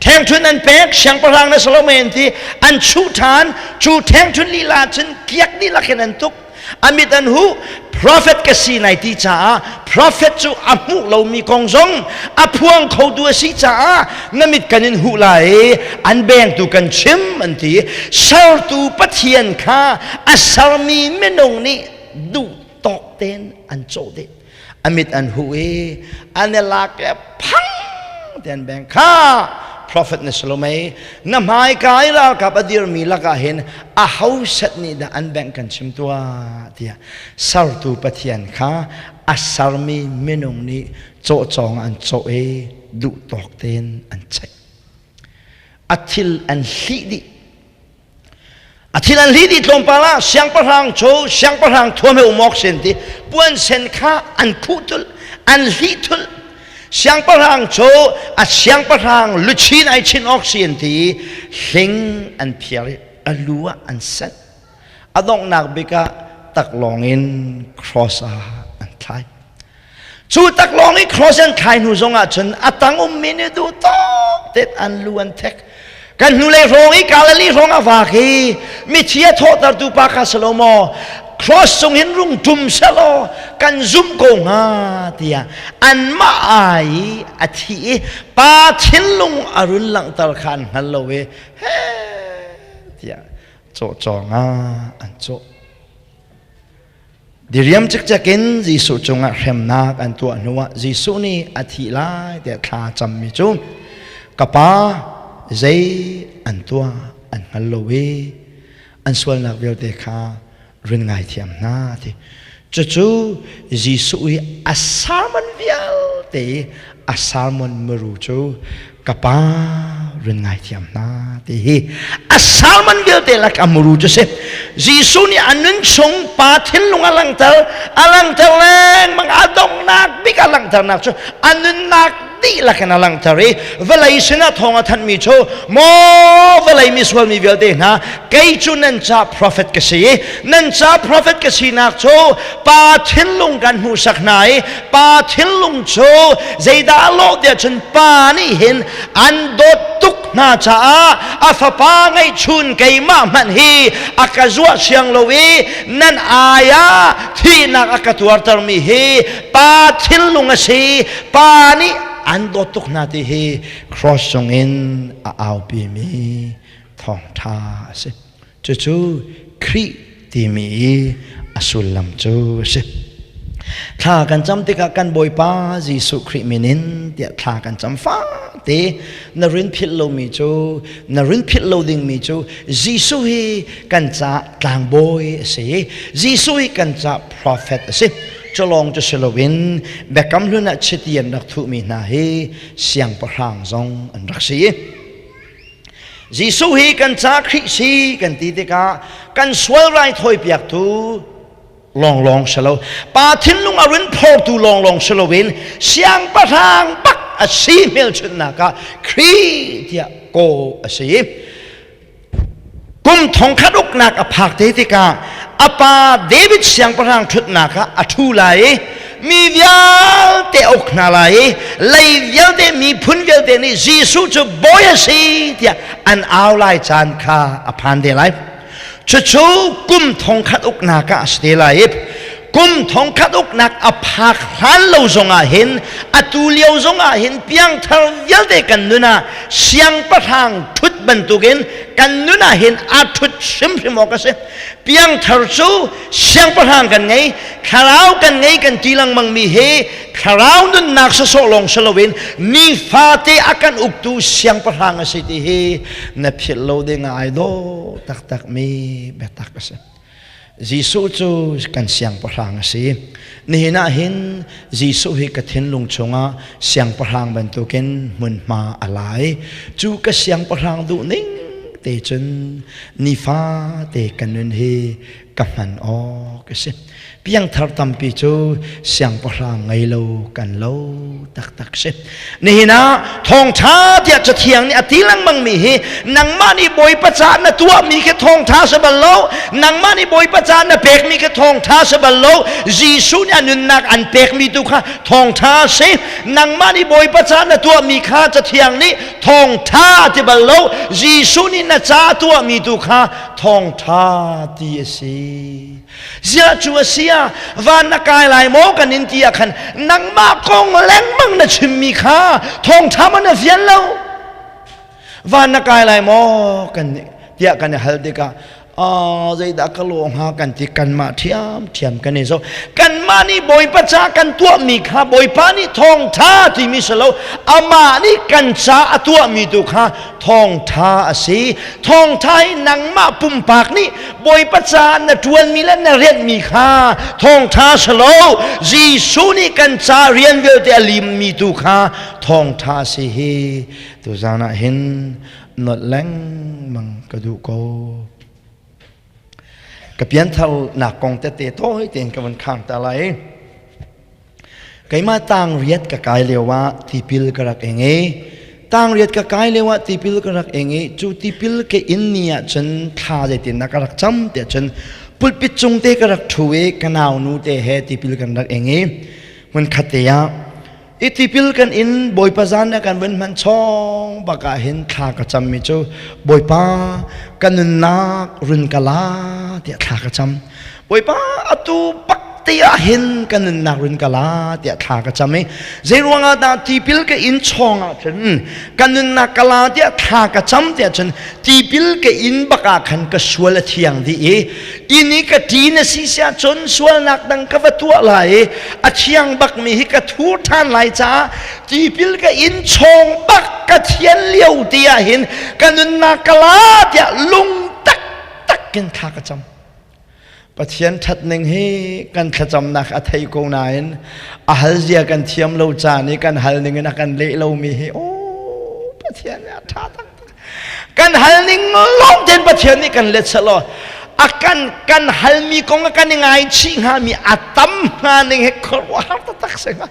Ṭhengṭhun an pek, siangpahrang na Solomon ti an chuh ṭhan. Cu ṭhengṭhun lila cun kiak dihlak in an tuk. A mit an huh. Prophet ka si nai ti caah prophet cu a hmuh lomi kong zong a phuang khotu a si caah na mit kan in huh lai i an bengtu kan chim an ti. Sertu Pathian kha a sermi minung nih duh tawk tein an cawh dih. A mit an huh i an i lak i phang te an beng. Kha prophet na si lo mei? Na hmaika i ralkap a dirmi lakah hin a ho set nih dah an bengh kan chim tuah tiah sertu Pathian kha a sermi minung nih cawhcawng an cawh i duh tawk tein an cheih. A thil an hlih dih. A thil an hlih dih tlawmpal ah siangpahrang cu siangpahrang thuam he um awk sin ti puan sen kha an khuh thulh, an hlih thulh. Siangpahrang cu a siangpahrang luchin ai chin awk si an ti i hling an phiar i a lu ah an senh. A donghnak bik ah taklawng in cross ah an thlai. Cu taklawng i cross an thlai hnu zongah cun a tang ummi nih duh tawk tein an lu an thek. Kan hnulei hrawng i Galilee hrawng a vak i mithi a thawhtertu pa kha si lo maw cross cung hin rung ṭum selaw kan zumh ko hnga tiah anmah ai i a thi i pa thinlung a run langhter kha an hngal lo i he tiah cawhcawng ah an cawh. Diriam cikcek in Jesuh cungah hremnak an tuah hnuah Jesuh nih a thih lai tiah thla cammi cu ka pa zei an tuah an hngal lo i an sualnak vialte kha run ngaithiam hna ti. Cucu Jesuh i a sermon vialte i a sermon muru cu ka pa run ngaithiam hna ti hi a sermon vialte lak a muru cu si. Jesuh nih a nun chung pa thinlung a langhter, a langhter lengmang. A donghnak bik a langhternak cu a nunnak dihlak in a langhter i vawlei sinah thawng a thanhmi cu, maw vawlei misual mi vialte hna, kei cu nan ca prophet ka si i nan ca prophet ka sinak cu pa thinlung kan hmuhsak hna i pa thinlung cu zeidah a lawh tiah cun pa nih hin an dawt tuk hna caah a fapa ngeihchun keimah hmanh hi a ka zuah siang lo i nan ai ah thihnak a ka tuartermi hi pa thinlung a si, pa nih an dawt tuk hna ti hi cross cungin a aupimi thawngṭha a si. Cucu Khrih timi i a sullam cu a si. Thla kan cam tikah kan Bawipa Jesuh Khrih min in tiah thla kan cam fate na rin philh lomi cu, na rin philh lo dingmi cu, Jesuh hi kan ca tlangbawi a si i Jesuh hi kan ca prophet a si. Cu lawng cu si loin Biakam Hlun ah chiti an rak thuhmi hna hi siangpahrang zong an rak si. Jesuh hi kan ca Khrih si kan ti tikah kan sual raithawi piaktu lawnglawng si lo, pa thinlung a run phortu lawnglawng si loin siangpahrang bak a si hmelchunhnak ah Khrih tiah kaw a si. Kum thongkhat uknak a phak te tikah a pa David siangpahrang ṭhutnak ah a ṭhu lai i mi vialte a uk hna lai i lei vialte miphun vialte nih Jesuh cu bawi a si tiah an au lai caan kha a phan te lai. Cucu kum thongkhat uknak ah a si te lai i Kum thongkhat uknak a phak hlan lo zongah hin, atu lio zongah hin piangthar vialte kan nun ah siangpahrang ṭhut bantukin kan nun ah hin a ṭhut hrimhrim awk a si. Piangthar cu siangpahrang kan ngei, thlarau kan ngei kan ti lengmang mi hi thlarau nunnak sawsawh lawng si loin nifate a kan uktu siangpahrang a si ti hi na philh lo ding ah ai dawh taktak mi biatak a si. Jesuh cu kan siangpahrang a si. Nihin ah hin Jesuh hi ka thinlung chungah siangpahrang bantukin hmunhma a lai. Cu ka siangpahrang duh ning te cun nifate ka nun hi ka hman awk a si. Piangthar tampi cu siangpahrang ngei lo kan lo taktak si. Nihin ah thawngṭha tiah Cathiang nih a ti lengmang mi hi nangmah nih Bawipa caah na tuahmi khi thawngṭha si bal lo, nangmah nih Bawipa caah na pekmi khi thawngṭha si bal lo, Jesuh nih a nunnak an pekmi tu kha thawngṭha si. Nangmah nih Bawipa caah na tuahmi kha Cathiang nih thawngṭha ti bal lo, Jesuh nih na ca tuahmi tu kha thawngṭha ti a si. Ziah cu a si ah van na kai lai maw kan in ti ah khan nangmah kong lengmang na chimmi kha thawngṭha man na fian lo. Van na kai lai maw kan tiah kan i hal tikah zeidah ka lawh hnga kan ti, kanmah ṭhiamṭhiam kan i zoh. Kanmah nih Bawipa ca kan tuahmi kha Bawipa nih thawngṭha timi si lo, amah nih kan ca a tuahmi tu kha thawngṭha a si. Thawngṭha hi nangmah pumpak nih Bawipa caah na ṭuanmi le na rianhmi kha thawngṭha si lo, Jesuh nih kan ca rian vialte a limmi tu kha thawngṭha si hi tuzaan ah hin nolh lengmang ka duh ko. Ka piantharnak kong tete tawi tein ka vun khang ta lai. Keimah tangriat ka kai lio ah tipil ka rak ing i tangriat ka kai lio ah tipil ka rak ing i cu tipil ka in ni ah cun thla zeitin dah ka rak cam tiah cun pulpit cung te ka rak ṭhu i ka nau nu te he tipil kan rak ing i hmunkhat te ah i tipil kan in Bawipa zan ah kan vun hman chawng bak ah hin thla ka cam mi cu, Bawipa, ka nunnak run ka la tiah thla ka cam. Bawipa, atu bak te ah hin ka nunnak run ka la tiah thla ka cam i zei ruangah dah tipil ka in chawng ah cun ka nunnak ka la tiah thla ka cam tiah cun tipil ka in bak ah khan ka sual a thiang dih i inn i ka ṭi na si siah cun sualnak dang ka va tuah lai i a thiang bak mi hi ka thur ṭhan lai caah tipil ka in chawng bak ka thian lio ti ah hin ka nunnak ka la tiah lung taktak in thla ka cam. Pathian ṭhatning hi kan thlacamnak a thei ko nain a hal zia kan thiam lo caan i kan hal ning in a kan leh lomi hi, oh, Pathian nih a ṭha taktak. Kan hal ning lawng tein Pathian nih kan let selaw a kan halmi kong a kan i ngaichih hngami a tam hnga ning he khuaruahhar taktak si hnga.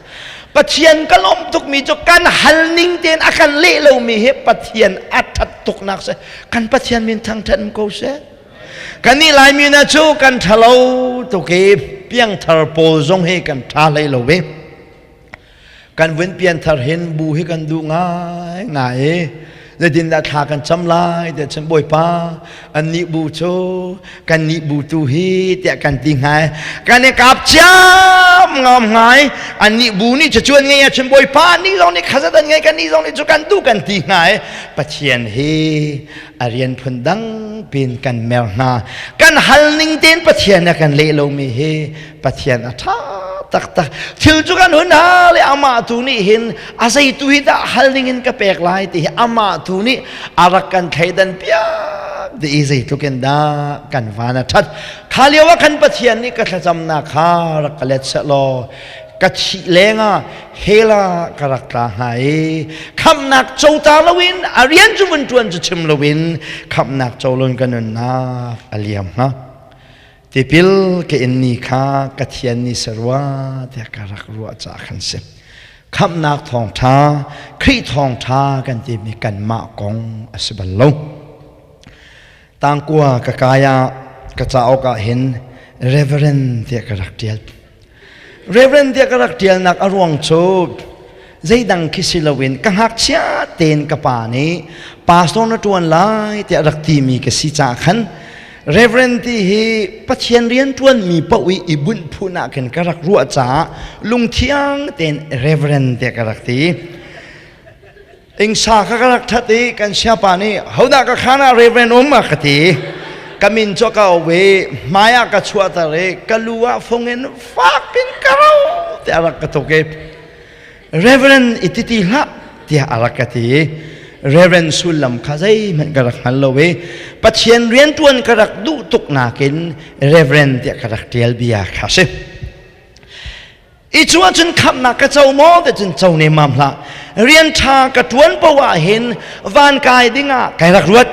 Pathian ka lawm tukmi cu kan hal ning tein a kan leh lomi hi Pathian a ṭhat tuknak si. Kan Pathian min thangṭhat ko seh. Kannih Laimi hna cu kan ṭhalo tuk i piangthar pawl zong hi kan ṭha hlei lo i kan vun pianthar hin bu hi kan duh ngai ngai i zeitindah thla kan cam lai tiah cun, Bawipa, annih bu cu kannih bu tu hi tiah kan ti ngai, kan i kap ciam ngam ngai. Annih bu nih cu an ngei ahcun, Bawipa, annih zong nih khazat an ngei, kannih zong nih cu kan duh kan ti ngai. Pathian hi a rian phun dang pin kan mer hna. Kan hal ning tein Pathian a kan leh lomi hi Pathian a ṭha taktak. Thil cu kan hun hal i amah tu nih hin a zei tu hi dah hal ning in ka pek lai ti hi amah tu nih a rak kan thleidan piak ti i zeitluk in dah kan van a ṭhat. Kha lio ah khan Pathian nih ka thlacamnak kha rak ka let sehlaw ka thih lengah hell ah ka rak tla hnga i khamhnak co ta loin, a rian cu vun ṭuan cu chim loin, khamhnak co loin ka nunnak a liam hnga. Tipil ka in ni kha ka thian ni si rua tiah ka rak ruah caah khan si. Khamhnak thawngṭha, Khrih thawngṭha kan timi kanmah kong a si bal lo. Tangkua ka kai ah ka cauk ah hin Reverend tiah ka rak ṭial. Reverend tiah ka rak ṭialnak a ruang cu zeidang khi si loin ka ngakchia tein ka pa nih pastor na ṭuan lai tiah rak timi ka si caah khan. Reverend ti hi Pathian rian ṭuanmi paoh i i bunh phun ah khin ka rak ruah caah lungthiang tein Reverend tiah ka rak ti. Ingsa kha ka rak ṭhat i kan siapa nih hodah ka khan ah Reverend um a ka ti. Ka min cu ka au i hmai ah ka chuahter i ka lu ah fung in fak in ka ro tiah a rak ka tuk i Reverend i ti ti hlah tiah a rak ka ti i Reverend sullam kha zeihmanh ka rak hngal lo i Pathian rianṭuan ka rak duh tuk nakin Reverend tiah ka rak ṭial bia kha si. I cu ahcun khamhnak ka co maw ti cun co nemmam hlah. Rian ṭha ka ṭuan paoh ah hin van kai dingah kai rak ruat.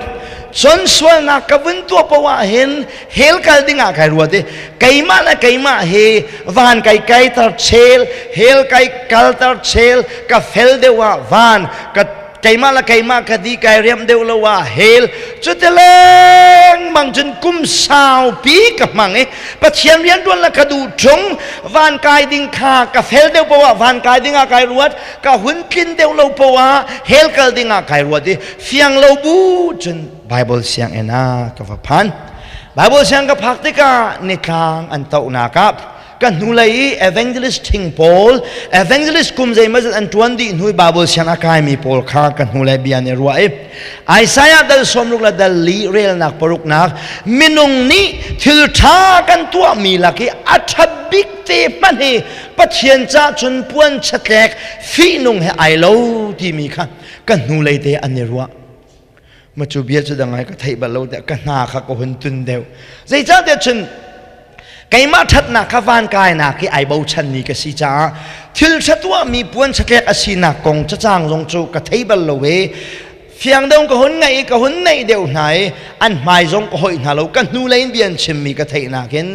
Cun sualnak ka vun tuah paoh ah hin hell kal dingah kai ruat i keimah le keimah hi van kai kaiter chel hell kai kalter chel ka fel deuh ah van ka keimah le keimah ka di kai riam deuh lo ah hell cuti lengmang cun kum saupi ka hmang i Pathian rianṭuan le ka duh ṭung van kai ding kha ka fel deuh poah van kai ding ah kai ruat ka hun tlin deuh lo poah hell kal ding ah kai ruat i fiang lo bu cun Bible sianginn ah ka va phan. Bible siang ka phak tikah nitlang an tohnak ah ka hnulei i evangelist thing pawl evangelist kum zeimazat an ṭuan dih hnu i Bible siang a kaimi pawl kha ka hnulei bia nih ruah i Isaiah dal sawmruk le dal li relnak paruknak minung nih thil ṭha kan tuahmi lak i a ṭha bik te hmanh hi Pathian ca cun puan chatlek fihnung he ai lo timi kha ka hnulei te an i ruah. Ma cu bia cu dang ai ka theih bal lo tiah ka hna kha ka hun tun deuh. Zeicahtiah cun keimah ṭhatnak kha van kainak hi ai bochanmi ka si caah thil ṭha tuahmi puan chatlek a sinak kong cacang zong cu ka thei bal lo i fiang deuh ka hun ngaih i ka hun naih deuh hna i an hmai zong ka hoih hna lo ka hnulei in bia an chimmi ka theihnak in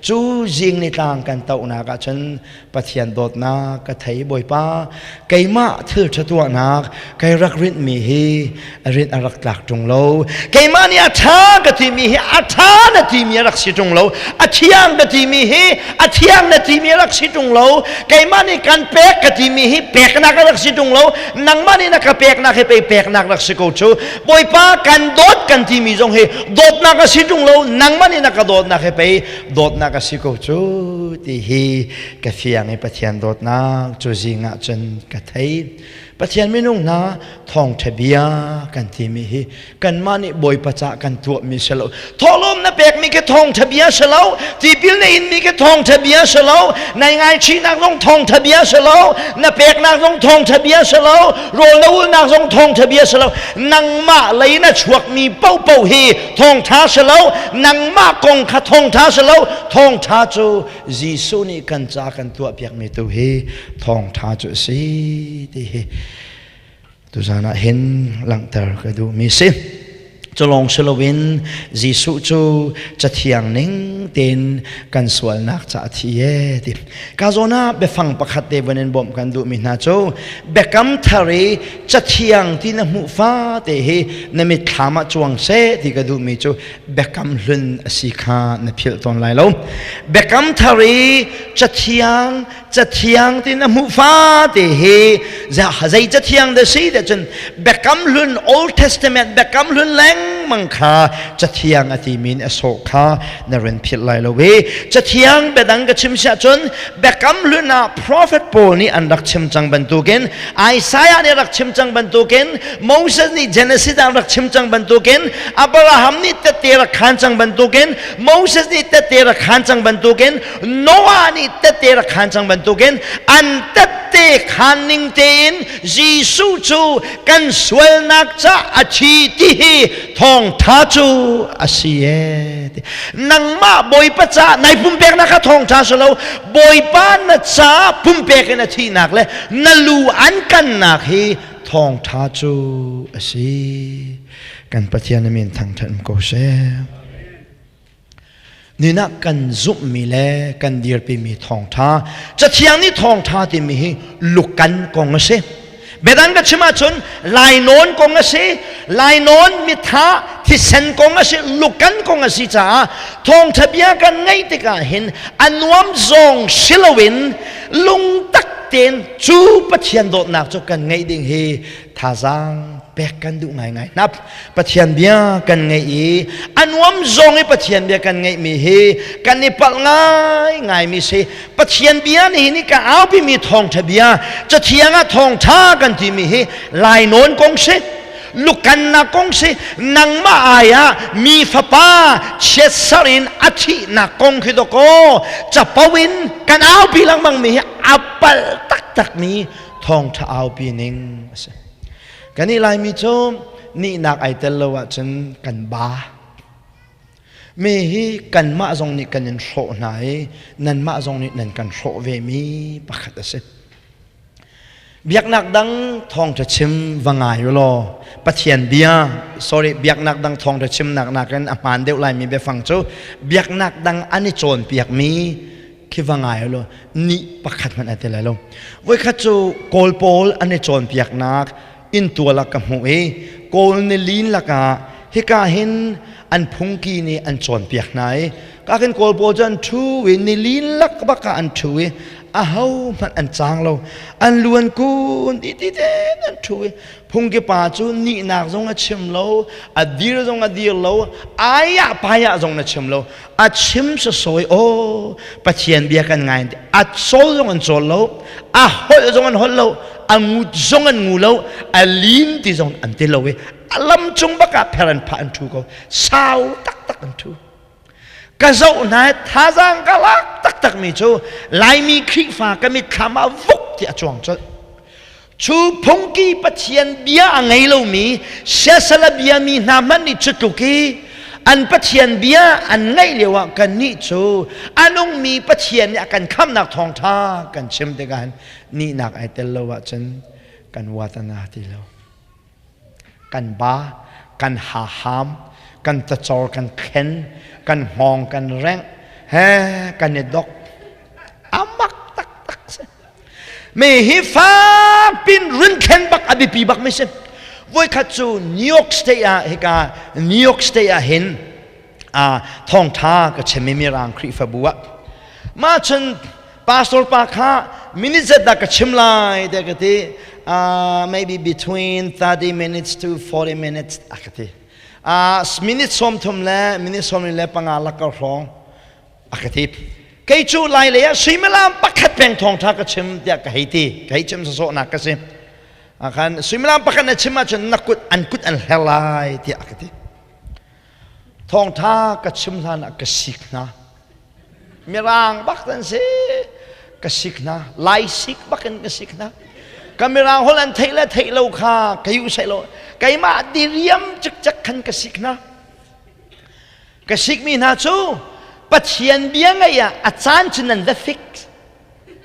cu zing nitlang kan tohnak ah cun Pathian dawtnak ka thei Bawipa keimah thil ṭha tuahnak kai rak rinhmi hi a rinh a rak tlak ṭung lo keimah nih a ṭha ka timi hi a ṭha na timi a rak si ṭung lo a thiang ka timi hi a thiang na timi a rak si ṭung lo keimah nih kan pek ka timi hi peknak a rak si ṭung lo nangmah nih na ka peknak hi pei peknak rak si ko cu Bawipa kan dawt kan timi zong hi dawtnak a si ṭung lo nangmah nih na ka dawtnak hi pei dawtnak a si ko cu ti hi ka fiang i Pathian dawtnak cu zing ah cun ka thei. Pathian minung hna thawngṭha bia kan timi hi kanmah nih Bawipa cah kan tuahmi si lo. Thawhlawm na pekmi khi thawngṭha bia si lo. Tipil na inmi khi thawngṭha bia si lo. Nai ngaichihnak zong thawngṭha bia si lo. Na peknak zong thawngṭha bia si lo. Rawl na ulnak zong thawngṭha bia si lo. Nangmah lei na chuakmi paohpaoh hi thawngṭha si lo nangmah kong kha thawngṭha si lo thawngṭha cu Jesuh nih kan ca kan tuahpiakmi tu hi thawngṭha cu a si ti hi tuzan ah hin langhter ka duhmi si culong si loin Jesuh cu cathiang ning tein kan sualnak ca a thi e ti ka zawn ah biafang pakhat te van in bawmh kan duhmi hna cu biakam thar i cathiang ti na hmuh fate hi na mitthlam ah cuang seh ti ka duhmi cu biakam hlun a si kha na philh tawn lai lo biakam thar i cathiang cathiang ti na hmuh fate hi zei cathiang dah si dah cun biakam hlun Old Testament biakam hlun lengmang kha cathiang a timi in a sawh kha na run philh lai lo i cathiang biadang ka chim siah cun biakam hlun ah prophet pawl nih an rak chim cang bantukin Isaiah nih rak chim cang bantukin Moses nih Genesis ah rak chim cang bantukin Abraham nih tette rak khan cang bantukin Moses nih tette rak khan cang bantukin Noah nih tette rak khan cang bantukin an tette khan ning tein Jesuh cu kan sualnak ca a thi ti hi thawngtha cu a si e nangmah Bawipa ca nai pumpeknak kha thawngtha si lo Bawipa na ca pumpek in a thihnak le na lu an kannak hi thawngtha cu a si kan Pathian min thangthat ko seh Nina kan zumhmi le kan dirpimi thawngṭha Cathiang nih thawngṭha timi hi lukan kong a si. Biadang ka chim ahcun lainawn kong a si, lainawn mitha thisen kong a si, lukan kong a si caah thawngṭha bia kan ngaih tikah hin a nuam zong si loin lungtak tein cu Pathian dawtnak cu kan ngeih ding hi thazaang. pek kan duh ngaingai hna. Pathian bia kan ngeih i a nuam zong i Pathian bia kan ngeihmi hi kan i palh ngaingaimi si. Pathian bia nih hin ka aupimi thawngṭha bia, Cathiang ah thawngṭha kan timi hi lainawn kong si, lukannak kong si, nangmah ai ah mi fapa chiatser in a thihnak kong khi dawkaw capo in kan aupi lengmangmi hi a palh taktakmi thawngṭha aupi ning a si. Kan i Laimi cu nihnak ai tel lo ahcun kan ba. Mi hi kanmah zong nih kan in hrawh hna i nanmah zong nih nan kan hrawh vemi pakhat a si. Biaknak dang thawngṭha chim va ngai u law Pathian bia sorry biaknak dang thawngṭha chimnak nakin a hmaan deuh laimi biafang cu biaknak dang an i cawnpiakmi khi va ngai law ni pakhat hmanh a ti lai lo. Voikhat cu Kawl pawl an i cawnpiaknak inntual ah ka hmuh i Kawl nilin lakah hika hin an phungki nih an cawnpiak hna i ka khin Kawl pawl cu an ṭhu i nilin lak bak ah an ṭhu i aho hmanh an cang lo an lu an kun ti ti tein an ṭhu i Phungki pa cu nihnak zong a chim lo, a dir zong a dir lo, aiah paiah zong na chim lo. A chim sasawi aw Pathian bia kan ngai ti. A cawl zong an cawl lo, a holh zong an holh lo, a ngut zong an ngu lo, a lim ti zong an ti lo i a lam cung bak ah pher an phah an ṭhu ko. Sau taktak an ṭhu. Ka zoh hna thazaang ka lak taktak mi cu Laimi Khrihfa ka mitthlam ah vuk ti a cuang colh. Cu phungki Pathian bia a ngei lomi siasal a biami hna hmanh nih cu tluk i an Pathian bia an ngaih lio ah kannih cu a nungmi Pathian nih a kan khamhnak thawngṭha kan chim tikah hin nihnak ai tel lo ahcun kan uatana ti lo. Kan ba, kan haham, kan tacor kan khen, kan hngawng kan rengh, he kan i dok. A mak taktak si. Mi hi fakpin rinthlen bak a biapi bak mi si. Voikhat cu New York State ah hika New York State ah hin thawngtha ka chim i Mirang Khrihfabu ah mah cun pastor pa kha minute zat dah ka chim lai tiah ka ti maybe between 30 minutes to 40 minutes a ka ti minute 30 le minute 45 lak ka hrawng a ka ti kei cu lai lei ah suimilam pakhat peng thawngtha ka chim tiah ka hei ti ka hei chim sawsawhnak ka si khan suimilam pakhat na chim ahcun na kut an kut an hler lai tiah a ka ti thawngtha ka chim hlan ah ka sik hna mirang bak an si ka sik hna lai sik bak in ka sik hna ka mirang holh an theih le theih lo kha ka yu sai lo keimah diriam cikcek khan ka sik hna Ka sikmi hna cu Pathian bia ngaih ah a caan cu nan va fix.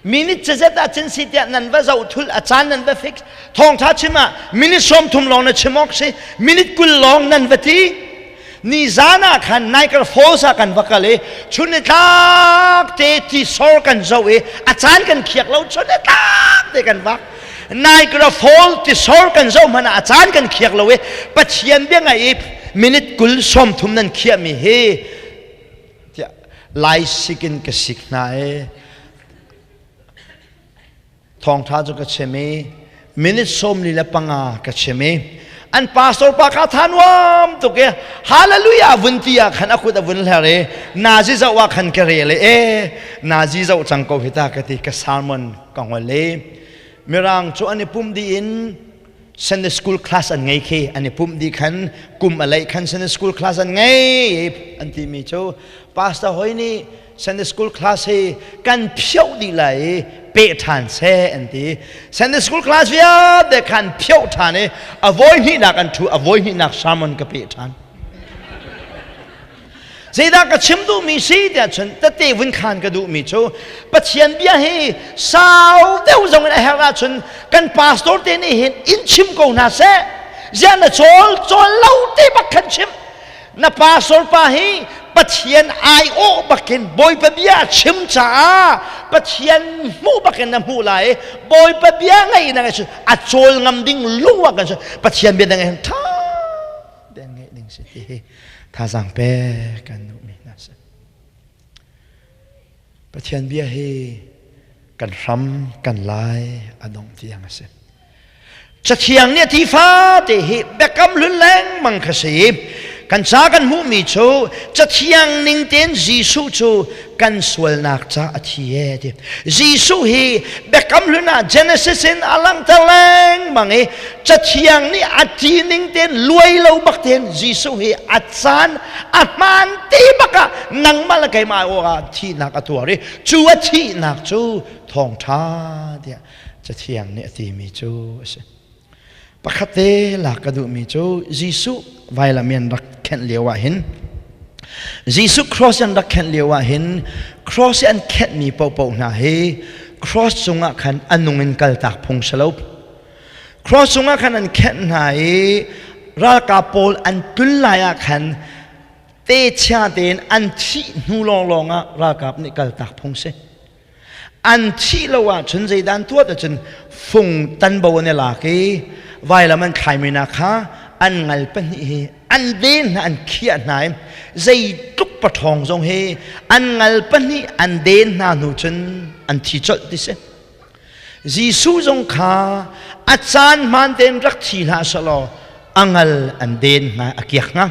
Minute cazet ah cun si tiah nan va zoh thul a caan nan va fix. Thawngtha chim ah minute 30 lawng na chim awk si. Minute 20 lawng nan va ti. Ni zan ah khan Niagara Falls ah kan va kal i chun ni tlak te tisor kan zoh i a caan kan khiak lo chun ni tlak te kan vak. Niagara Falls tisor kan zoh hmanh ah a caan kan khiak lo i Pathian bia ngaih i minute 20 30 nan khiahmi hi tiah lai sik in ka sik hna i thawngtha cu ka chim i minute 45 ka chim i an pastor pa kha tha nuam tuk i hallelujah vun ti ah khan a kut a vun hler i nazi zoh ah khan ka rel i e nazi zoh cang ko hi ta ka ti ka sermon ka ngol i mirang cu an i pum dih in Sunday school class an ngei khi an i pumh dih khan kum a leih khan Sunday school class an ngei an timi cu pastor hoi nih Sunday school class hi kan phioh dih lai i peh ṭhan seh an ti Sunday school class vialte khan phioh ṭhan i a vawi hnihnak an ṭhu a vawi hnihnak sermon ka peh ṭhan Zeidah ka chim duhmi si tiah cun tete vun khan ka duhmi cu Pathian bia hi sau deuh zong in a herh ahcun kan pastor te nih hin in chim ko hna seh. Ziah na cawl cawl lo te bak khan chim. Na pastor pa hi Pathian aiawh bakin Bawipa bia a chim caah Pathian hmuh bakin na hmuh lai i Bawipa bia ngaih na ngaih a cawl ngam ding lung ah kan Pathian bia na ngaih tha tein ngaih ding si ti hi thazaang pek kan duhmi hna si. Pathian bia hi kan hram kan lai a dongh tiang a si. Cathiang nih a ti fate hi biakam hlun lengmang kha si. Kan ca kan hmuhmi cu Cathiang ning tein Jesuh cu kan sualnak ca a thi e ti. Jesuh hi biakam hlun ah Genesis in a langhter lengmang i Cathiang nih a ti ning tein luai lo bak tein Jesuh hi a caan a hmaan te bak ah nangmah le keimah awk ah thihnak a tuar i cu a thihnak cu thawngṭha tiah Cathiang nih a timi cu a si. Pakhat te lak ka duhmi cu Jesuh vailam in rak khenh lio ah hin Jesuh cross an rak khenh lio ah hin cross an khenhmi paohpaoh hna hi cross cungah khan a nung in kaltak phung si lo. Cross cungah khan an khenh hna i ralkap pawl an tul lai ah khan te chia tein an thih hnu lawnglawng ah ralkap nih kaltak phung si. An thih lo ahcun zeidah an tuah ahcun fung tanbo an i lak i vailam an thlaimi hna kha an ngal pahnih hi an den hna an khiah hna i zeitluk paṭhawng zong hi an ngal pahnih an den hna hnu cun an thi colh ti si. Jesuh zong kha a caan hmaan tein rak thi hlah selaw a ngal an den hna a kiak hnga.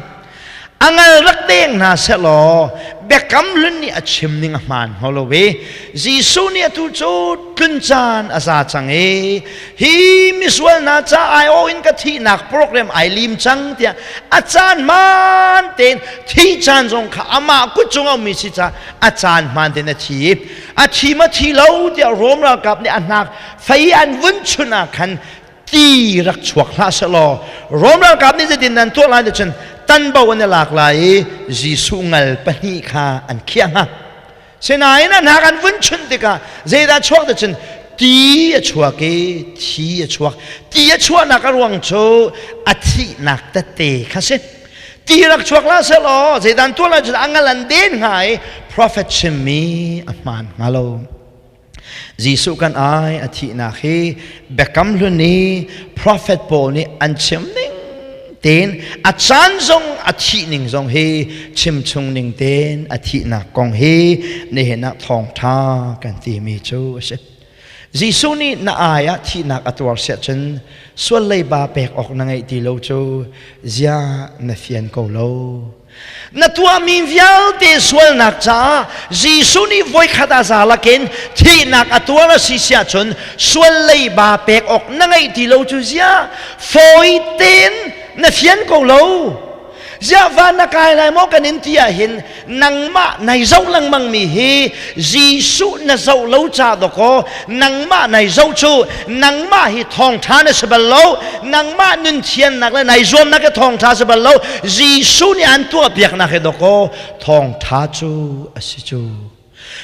A ngal rak deng hna sehlaw biakam hlun nih a chim ning a hmaan hnga lo i Jesuh nih atu cu tlun caan a za cang i hi misual hna ca aiawh in ka thihnak program ai lim cang tiah a caan hmaan tein thi caan zong kha amah kut cung a ummi si caah a caan hmaan tein a thi i a thi ma thi lo tiah Rom ralkap nih a hnak fei an vun chunh ah khan ti rak chuak hlah sehlaw Rom ralkap nih zeitin nan tuah lai cun tanbo an i lak lai i Jesuh ngal pahnih kha an khiah hnga. Sinain a hnak an vun chunh tikah zeidah chuak ti cun ti a chuak i thi a chuak. Ti a chuahnak a ruang cu a thihnak tette kha si. Ti rak chuak hlah sehlaw zeidah an tuah lai cun a ngal an den hnga i prophet chimmi a hmaan hnga lo. Jesuh kan ai a thihnak hi Biakam Hlun i prophet pawl nih an chim ning tein a caan zong a thih ning zong hi chim chung ning tein a thihnak kong hi nihin ah thawngṭha kan timi cu a si. Jesuh nih na ai ah thihnak a tuar siah cun sual leiba pek awk na ngeih ti lo cu zia na fian ko lo. Na tuahmi vialte sualnak caah Jesuh nih voikhat a za lakin thihnak a tuar a si siah cun sual leiba pek awk na ngeih ti lo cu ziah fawi tein na fian ko lo. Ziah van na kai lai maw kan in ti ahhin nangmah nai zoh lengmang mi hi Jesuh na zoh lo ca dawkaw nangmah nai zoh cu nangmah hi thawngṭha na si bal lo nangmah nun thiannak le nai zuamnak hi thawngṭha si bal lo Jesuh nih an tuahpiaknak hi dawkaw thawngṭha cu a si cu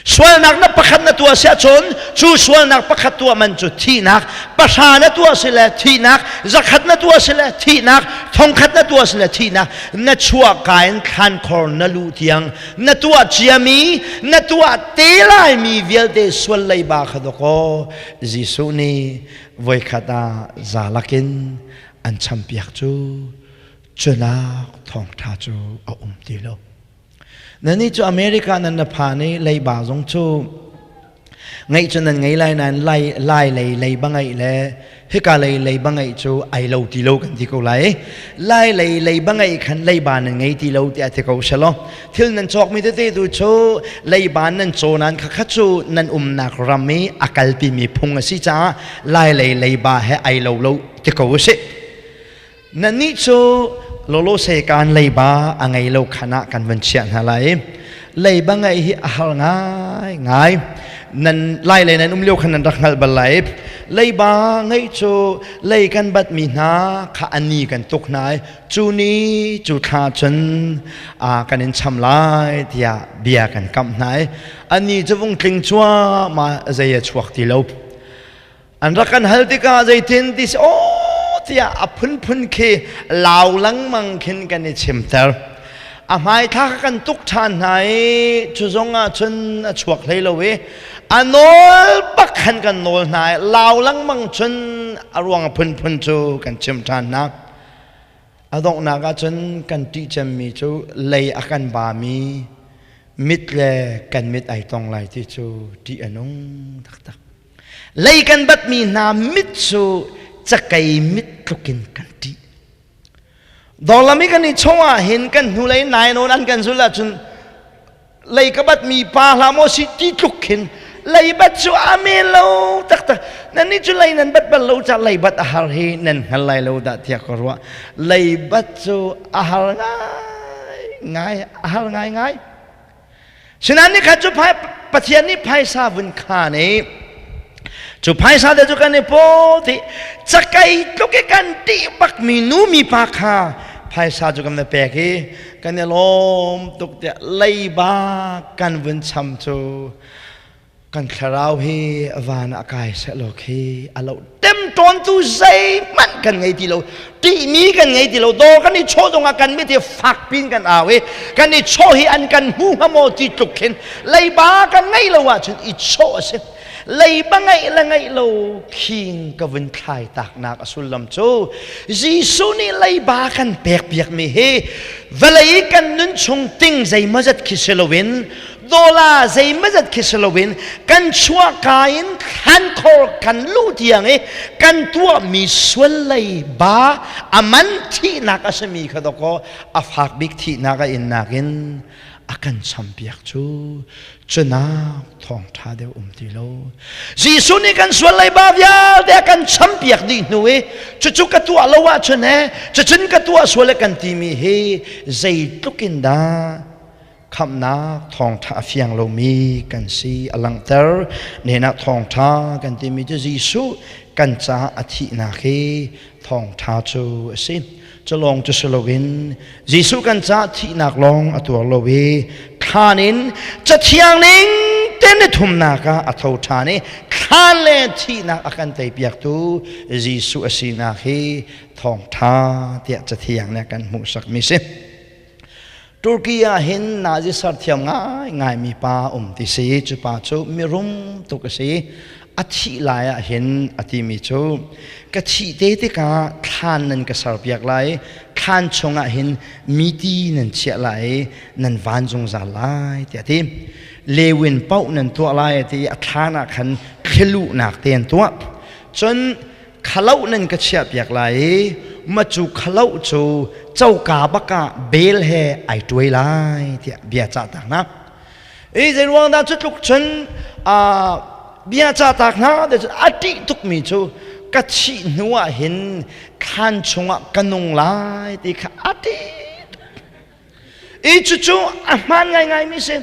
sualnak na pakhat na tuah si ahcun cu sualnak pakhat tuah man cu thihnak pahra na tuah si le thihnak zakhat na tuah si le thihnak thongkhat na tuah si le thihnak na chuahka in thlankhor na luh tiang na tuah ciami na tuah te laimi vialte sual leiba kha dawkaw Jesuh nih voikhat ah za lakin an champiak cu cunak thawngṭha cu a um ti lo. Nannih cu America nan na phan i leiba zong cu ngeih cu nan ngei lai nain lai lai lei leiba ngeih le hika lei leiba ngeih cu ai lo ti lo kan ti ko lai. Lai lei leiba ngeih khan leiba nan ngei ti lo tiah ti ko selaw thil nan cawkmi tete tu cu leiba nan caw nan kha cu nan umnak ram i a kalpimi phung a si caah lai lei leiba he ai lo lo ti ko usih. Nannih cu lawlawse kaan leiba a ngei lo khan ah kan van chiah hna lai. Leiba ngeih hi a har ngai ngai. Nan lai lei nan um lio khan nan rak hngalh bal lai. Leiba ngeih cu lei kan batmi hna kha ani kan tuk hna i cu ni cu thla cun kan in cham lai tiah bia kan kamh hna i ani cu vung tling cuahmah zei a chuak ti lo. An rak kan hal tikah zeitin ti si aw tiah a phunphun khi lau lengmang khin kan i chimter. A hmaithla kha kan tuk ṭhan hna i cu zong ah cun a chuak hlei lo i a nawl bak khan kan nawl hna i lau lengmang cun a ruang a phunphun cu kan chim ṭhan hna. A donghnak ah cun kan ṭih cemmi cu lei a kan bami mit le kan mit ai tong lai ti cu ṭih a nung taktak. Lei kan batmi hna mit cu cakei mit tlukin kan ṭih. Dawrlam i kan i chawh ah hin kan hnulei nainawn an kan zulh ahcun lei ka bat mi pa hlah maw si ti tluk khin lei bat cu a men lo taktak. Nan nih cu lei nan bat bal lo ca lei bat a har hi nan hngal lai lo dah tiah ka ruah. Lei bat cu a har ngai ngai, a har ngai ngai. Sinain nikhat cu Pathian nih phaisa vun khaan i cu phaisa te cu kan i paw ti cakei tluk i kan ṭih bakmi nu mipa kha phaisa cu kan va pek i kan i lawm tuk tiah leiba kan vun cham cu kan thlarau hi van ah kai sehlaw khi a lo temtawntu zeihmanh kan ngei ti lo, ṭihmi kan ngei ti lo. Dawr kan i chawh zongah kan mit hi fak pin kan au i kan i chawh hi an kan hmu hnga maw ti tluk khin leiba kan ngeih lo ahcun i chawh a si. Leiba ngeih le ngeih lo khing ka vun thlai taknak a sullam cu Jesuh nih leiba kan pek piakmi hi vawlei kan nun chung ting zeimawzat khi si loin, dollar zeimawzat khi si loin, kan chuahka in thlankhor kan luh tiang i kan tuahmi sual lei ba a man thihnak a simi kha dawkaw a fak bik thihnak a innak in a kan champiak cu cunak thawngṭha deuh um ti lo. Jesuh nih kan sual lei ba vialte a kan champiak dih hnu i cucu ka tuah lo ahcun he cucun ka tuah sual e kan timi hi zeitluk in dah khamhnak thawngṭha a fiang lomi kan si a langhter. Nihin ah thawngṭha kan timi cu Jesuh kan caah a thihnak hi thawngṭha cu a si. Cu lawng cu si loin Jesuh kan caah thihnak lawng a tuar lo i thlan in Cathiang ning ten i thumnak ah a tho ṭhan i thlan le thihnak a kan teipiaktu Jesuh a sinak hi thawngṭha tiah Cathiang nih a kan hmuhsakmi si. Turkey ah hin Nazi serthiam ngaingai mi pa um ti si. Cu pa cu mirum tuk a si. A thih lai ah hin a timi cu ka thih te tikah thlan nan ka serpiak lai, thlan chungah hin miti nan chiah lai, nan van zungzal lai tiah a ti. Lewin paoh nan tuah lai a ti. A thlan ah khan thliluhnak te an tuah. Cun khaloh nan ka chiahpiak lai i macu khaloh cu coka bak ah bel he ai tuai lai tiah bia cah tak hna. I zei ruang dah cu tluk cun bia cah tak hna te cun a ṭih tukmi cu ka thih hnu ah hin thlan chungah ka nung lai ti kha a ṭih. I cucu a hmaan ngaingai mi si.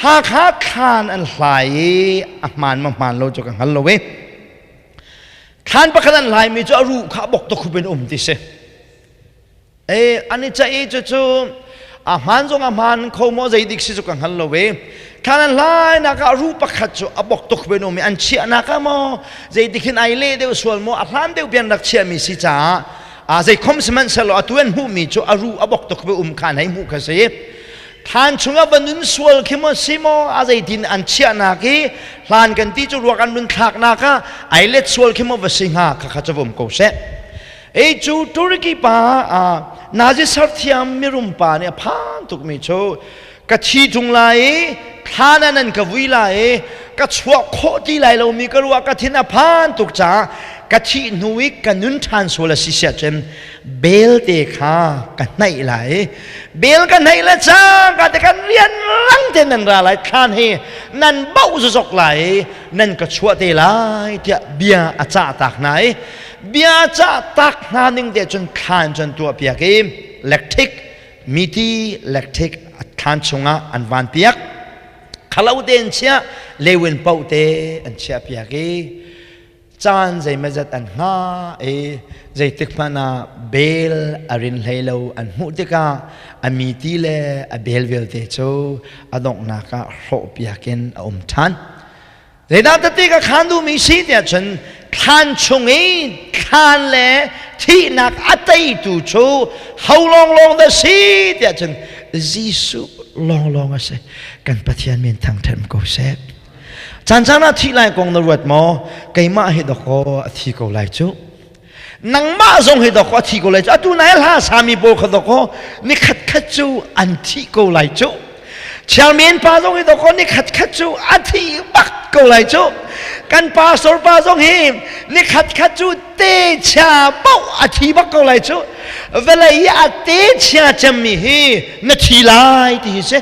Hakha thlan an hlai i a hmaan ma hmaan lo cu ka hngal lo i thlan pakhat an hlaimi cu a ruh kha bok tuk in um ti si. E an i ceih i cucu a hmaan zong a hmaan kho maw zeidik si cu ka hngal lo i thlan an hlainak ah ruh pakhat cu a bok tuk in um i an chiahnak ah maw zeitik hin ai leh deuh sual maw a hlan deuh pian rak chiahmi si caah a zeikhom sihmanhsehlaw atu an hmuhmi cu a ruh a bok tuk um kha an hei hmuh kha si. Thlan chungah va nun sual khi maw si maw a zeitin an chiahnak i hlan kan ti cu ruak an nun thlaknak ah ai let sual khi maw va si hnga kha kha cu um ko seh. Ei cu Turkey pa Nazi sarthiam mirum pa nih a phan tukmi cu ka thi tung lai i thlan ah nan ka vui lai i ka chuah khawh ti lai lomi ka ruah ka thin a phan tuk caah ka thih hnu i ka nun ṭhan sual a si siah cun belte kha ka hnaih lai i bel ka hnaih le cangka te kan rian rang te nan ra lai, thlan hi nan bauh zozok lai i nan ka chuah te lai tiah bia a cah tak hna i bia cah tak hna ning te cun thlan cun tuah piak i electric miti electric thlan chungah an van piak, khalo te an chiah, lewin poh te an chiah piak i caan zeimawzat an hngah i zeitik hmanh ah bel a rin hlei lo an hmuh tikah a miti le a bel vialte cu a donghnak ah hrawhpiak in a um ṭhan. Zeidah tete ka khaan duhmi si tiah cun thlan chung i thlan le thihnak a teitu cu ho lawnglawng dah si tiah cun Jesuh lawnglawng a si. Kan Pathian min thangṭhat ko seh. Caan caan ah thih lai kong na ruat maw? Keimah hi dawkaw a thi ko lai cu. Nangmah zong hi dawkaw a thi ko lai cu. Atu nai hla sami pawl kha dawkaw ni khat khat cu an thi ko lai cu. Chairman pa zong hi dawkaw ni khat khat cu a thi bak ko lai cu. Kan pastor pa zong hi ni khat khat cu te chia poh a thi bak ko lai cu. Vawlei i a te chia cemmi hi na thi lai ti hi si.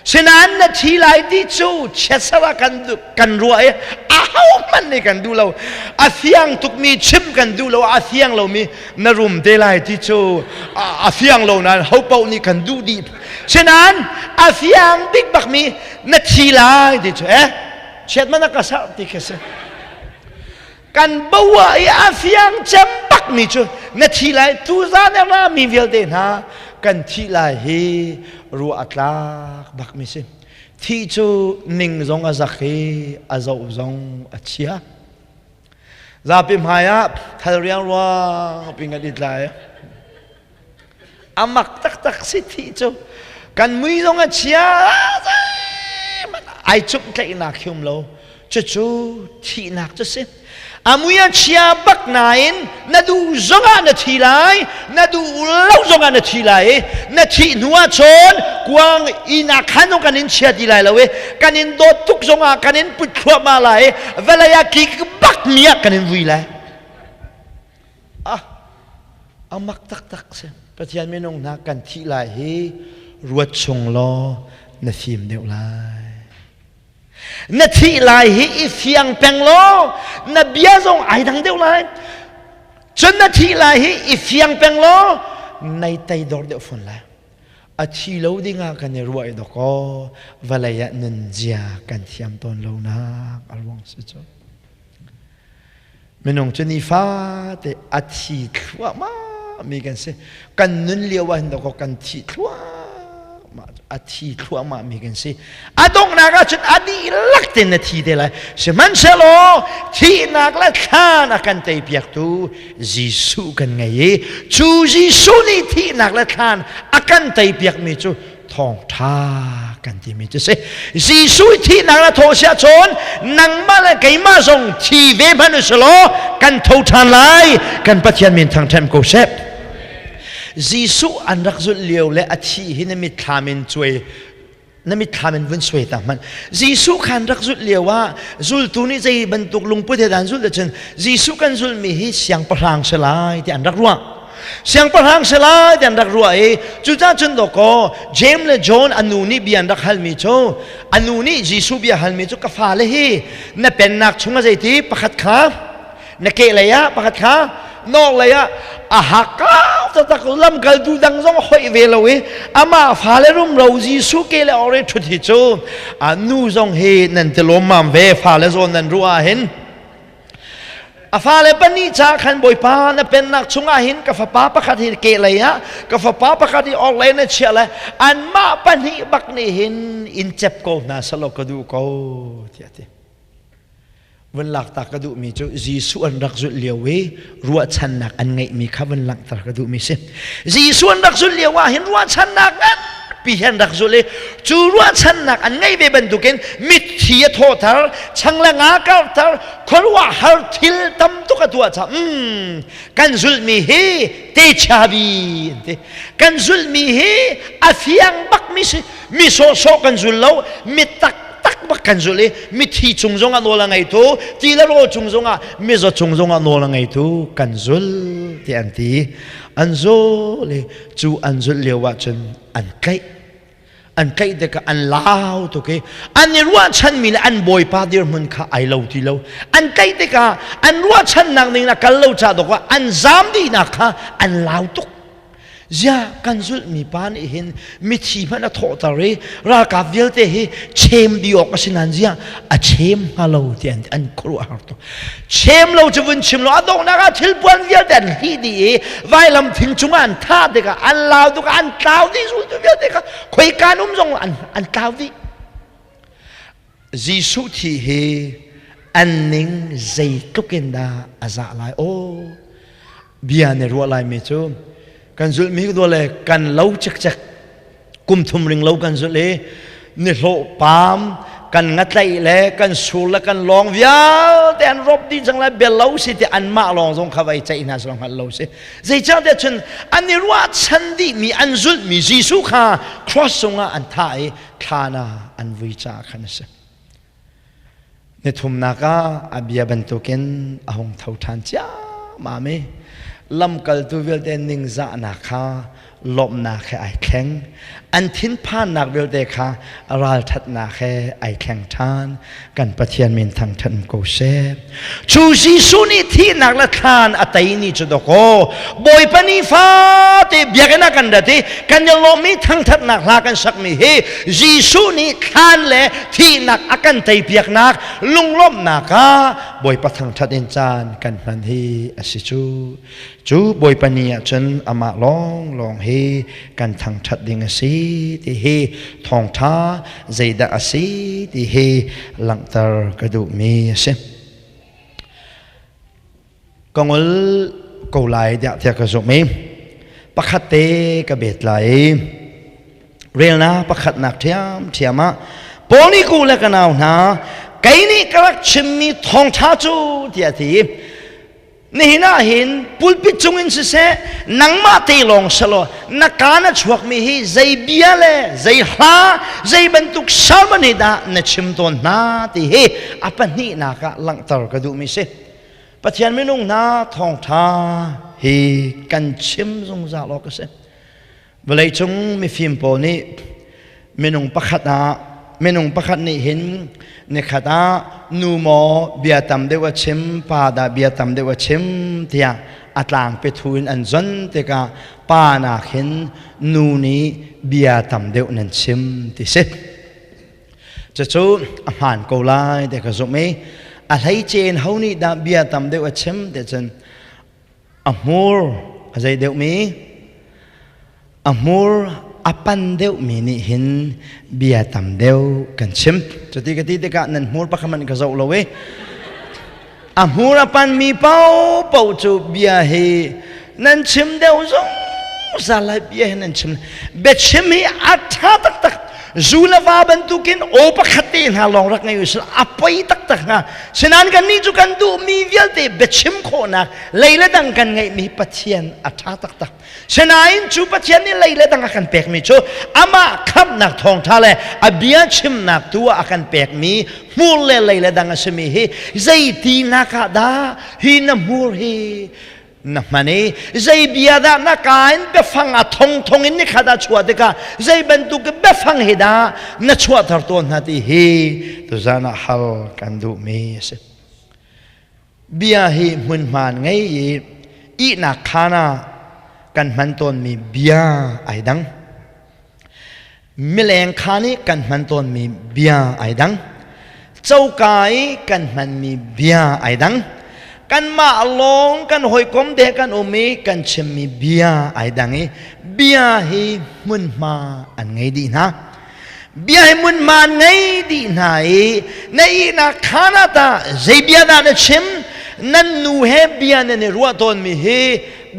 Sinain na thi lai ti cu chiatser ah kan kan ruah i ahohmanh nih kan duh lo. A fiang tukmi chim kan duh lo, a fiang lomi na rum te lai ti cu a fiang lo nain ho paoh nih kan duh dih. Sinain a fiang bik bakmi na thi lai ti cu eh chiat man a ka sarh ti khi si. Kan bo i a fiang cem bakmi cu na thi lai tuzan a rami vialte hna kan thih lai hi ruah a tlak bakmi si. Thih cu ning zong a zak i a zoh zong a chia. Zapi hmai ah thal riangruang pin kan i tlai. A mak taktak si thih cu. Kan mui zong a chia ai cumh tlaihnak hi um lo. Cucu thihnak cu si. A mui a chia bak nain na duh zongah na thi lai, na duh lo zongah na thi lai i na thih hnu ah cun kuang inn ah khan kan in chia ti lai lo i kan in dawt tuk zongah kan in put thluahmah lai i vawlei ah kik bak mi ah kan in vui lai. Ah, a mak taktak si. Pathian minung hna kan thih lai hi ruat chung law na fim deuh lai. Na thih lai hi i fiang peng law na bia zong ai dang deuh lai. Cun na thih lai hi i fiang peng law nei teidor deuh fawn lai. A thi lo dingah kan i ruah i dawkaw vawlei ah nunzia kan thiam tawn lonak a ruang si cu. Minung cu nifate a thi thluahmah mi kan si. Kan nun lio ah hin dawkaw kan thi thluahmah a thi thluahmah mi kan si. A donghnak ah cun a dihlak tein na thi te lai. Sihmanhsehlaw thihnak le thlan a kan teipiaktu Jesuh kan ngei i cu Jesuh nih thihnak le thlan a kan teipiakmi cu thawngṭha kan timi cu si. Jesuh thihnak le thawh siah cun nangmah le keimah zong thi ve hmanh u law kan tho ṭhan lai. Kan Pathian min thangṭhat ko seh. Jesuh an rak zulh lio le a thi hi na mitthlam in cuai na mitthlam in vun suai ta hmanh. Jesuh khan rak zulh lio ah zultu nih zei bantuk lungput he dah an zulh cun Jesuh kan zulhmi hi siangpahrang si lai ti an rak ruah. Siangpahrang si lai ti an rak ruah i cucaah cun dawkaw James le John a nu nih bia an rak halmi cu a nu nih Jesuh bia halmi cu ka fale hi na pennak chungah zeiti pakhat kha na kehlei ah pakhat kha nawklei ah a hakkau taktak lamkaltu dang zong hoih ve lo i amah fale rumro Jesuh ke le ore ṭhut hi cu a nu zong hi nan ti lawmmam ve fale zawn nan ruah ah hin a fale pahnih ca khan Bawipa na pennak chungah hin ka fapa pakhat hi kehlei ah ka fapa pakhat hi orhlei na chiah le anmah pahnih bak nih hin in cep ko hna selaw ka duh ko tiah ti. Vun laktak ka duhmi cu Jesuh an rak zulh lio i ruahchannak an ngeihmi kha vun langhter ka duhmi si. Jesuh an rak zulh lio ah hin ruahchannak nganpi he an rak zulh i cu ruahchannak an ngeih ve bantukin mitthi a thawhter, chang le nga karhter, khuaruahhar thil tam tuk a tuah caah kan zulhmi hi techabi an ti. Kan zulhmi hi a fiang bakmi si. Mi sawhsawh kan zul lo, mi tak tak bak kan zulh i mithi cung zongah nawl a ngeitu ti le rawl cung zongah mizaw cung zongah nawl a ngeitu kan zul ti an ti. An zul i cu an zulh lio ah cun an tlaih. An tlaih tikah an lau tuk i an i ruahchanmi le an bawipa dirhmun kha ai lo ti lo. An tlaih tikah an ruahchannak ning in a kal lo ca dawk ah an zaam dihnak kha an lau tuk. Ziah kan zulhmi pa nih hin mithi hmanh a thawhter i ralkap vialte hi chem dih awk a si nain ziah a chem hnga lo ti an khuaruahhar tuk. Chem lo cu vun chim lo a donghnak ah thilpuan vialte an hlih dih i vailam thing cungah an thah tikah an lau tuk an tlau dih zultu vialte kha khoika an um zong an tlau dih. Jesuh thi hi an ning zeitluk in dah a zah lai aw. Bia na ruah laimi cu kan zulhmi dua le kan lo cikcek kum thum ring lo kan zulh i nihlawh paam kan ngatlaih le kan sur le kan lawng vialte an rop dih cang lai bel lo si ti anmah lawng zong kha vai ceih hna sawng hngalh lo si. Zeicahtiah cun an i ruahchan dihmi an zulhmi Jesuh kha cross cungah an thah i thlan ah an vui caah khan a si. Nithumnak ah a bia bantukin a hung tho ṭhan ciammam i lamkaltu vialte ningzahnak kha lawmhnak he ai thleng. An thinphannak vialte kha ralṭhatnak he ai thleng ṭhan. Kan Pathian min thangṭhat um ko seh. Cu Jesuh nih thihnak le thlan a tei ni cu dawkaw Bawipa ni fate biakinn ah kan rat i kan i lawmmi thangṭhatnak hla kan sakmi hi Jesuh nih thlan le thihnak a kan teipiaknak lunglawmhnak ah Bawipa thangṭhat in caan kan hman hi a si cu. Cu Bawipa ni ah cun amah lawnglawng hi kan thangṭhat ding a si ti hi thawngṭha zeidah a si ti hi langhter ka duhmi a si. Ka ngol ko lai tiah tiah ka zumh i pakhat te ka bet lai i relnak pakhatnak ṭhiamṭhiam ah Paul nih ku le ka nau hna kei nih ka rak chimmi thawngṭha cu tiah a ti. Nihin ah hin pulpit cungin siseh nangmah te lawng selaw na kaa na chuakmi hi zei bia le zei hla zei bantuk sermon hi dah na chim tawn hna ti hi a pahnihnak ah langhter ka duhmi si. Pathian minung hna thawngṭha hi kan chim zungzal awk a si. Vawleicung mifim pawl nih minung pakhat ah minung pakhat nih hin nikhat ah nu maw bia tam deuh a chim pa dah bia tam deuh a chim tiah a tlang pethu in an zon tikah pa nak hin nu nih bia tam deuh nan chim ti si. Cucu a hmaan ko lai ti ka zumh i a hleice in ho nih dah bia tam deuh a chim ti cun a hmur a zei deuhmi a hmur a pan deuhmi nih hin bia tam deuh kan chim. Cuti ka ti tikah nan hmur pakhat hmanh ka zoh lo i a hmur a panmi paohpaoh cu bia hi nan chim deuh zungzal lai bia hi nan chim biachim hi a ṭha taktak zu le va bantukin aw pakhat te hna lawng rak ngei usih a poi taktak hnga sinain kannih cu kan duhmi vialte biachim khawhnak lei le dang kan ngeihmi Pathian a ṭha taktak Sinain cu Pathian nih lei le dang a kan pekmi cu amah khamhnak thawngṭha le a bia chimnak tu ah a kan pekmi hmur le lei le dang a simi hi zeiti nak ah dah hi na hmur hi na hman i zei bia dah na ka in biafang a thongthong in nikhat ah chuah tikah zei bantuk biafang hi dah na chuahter tawn hna ti hi tuzan ah hal kan duhmi a si. Bia hi hmunhma ngei i ihnak khaan ah kan hman tawnmi bia ai dang. Mileng khaan i kan hman tawnmi bia ai dang. Coka i kan hmanmi bia ai dang. Kanmah lawng kan hawikom te kan um i kan chimmi bia ai dang i bia hi hmunhma an ngei dih hna. Bia hi hmunhma ngei dih hna i na ihnak khaan ah tah zei bia dah na chim? Nan nu he bia nan i ruah tawnmi hi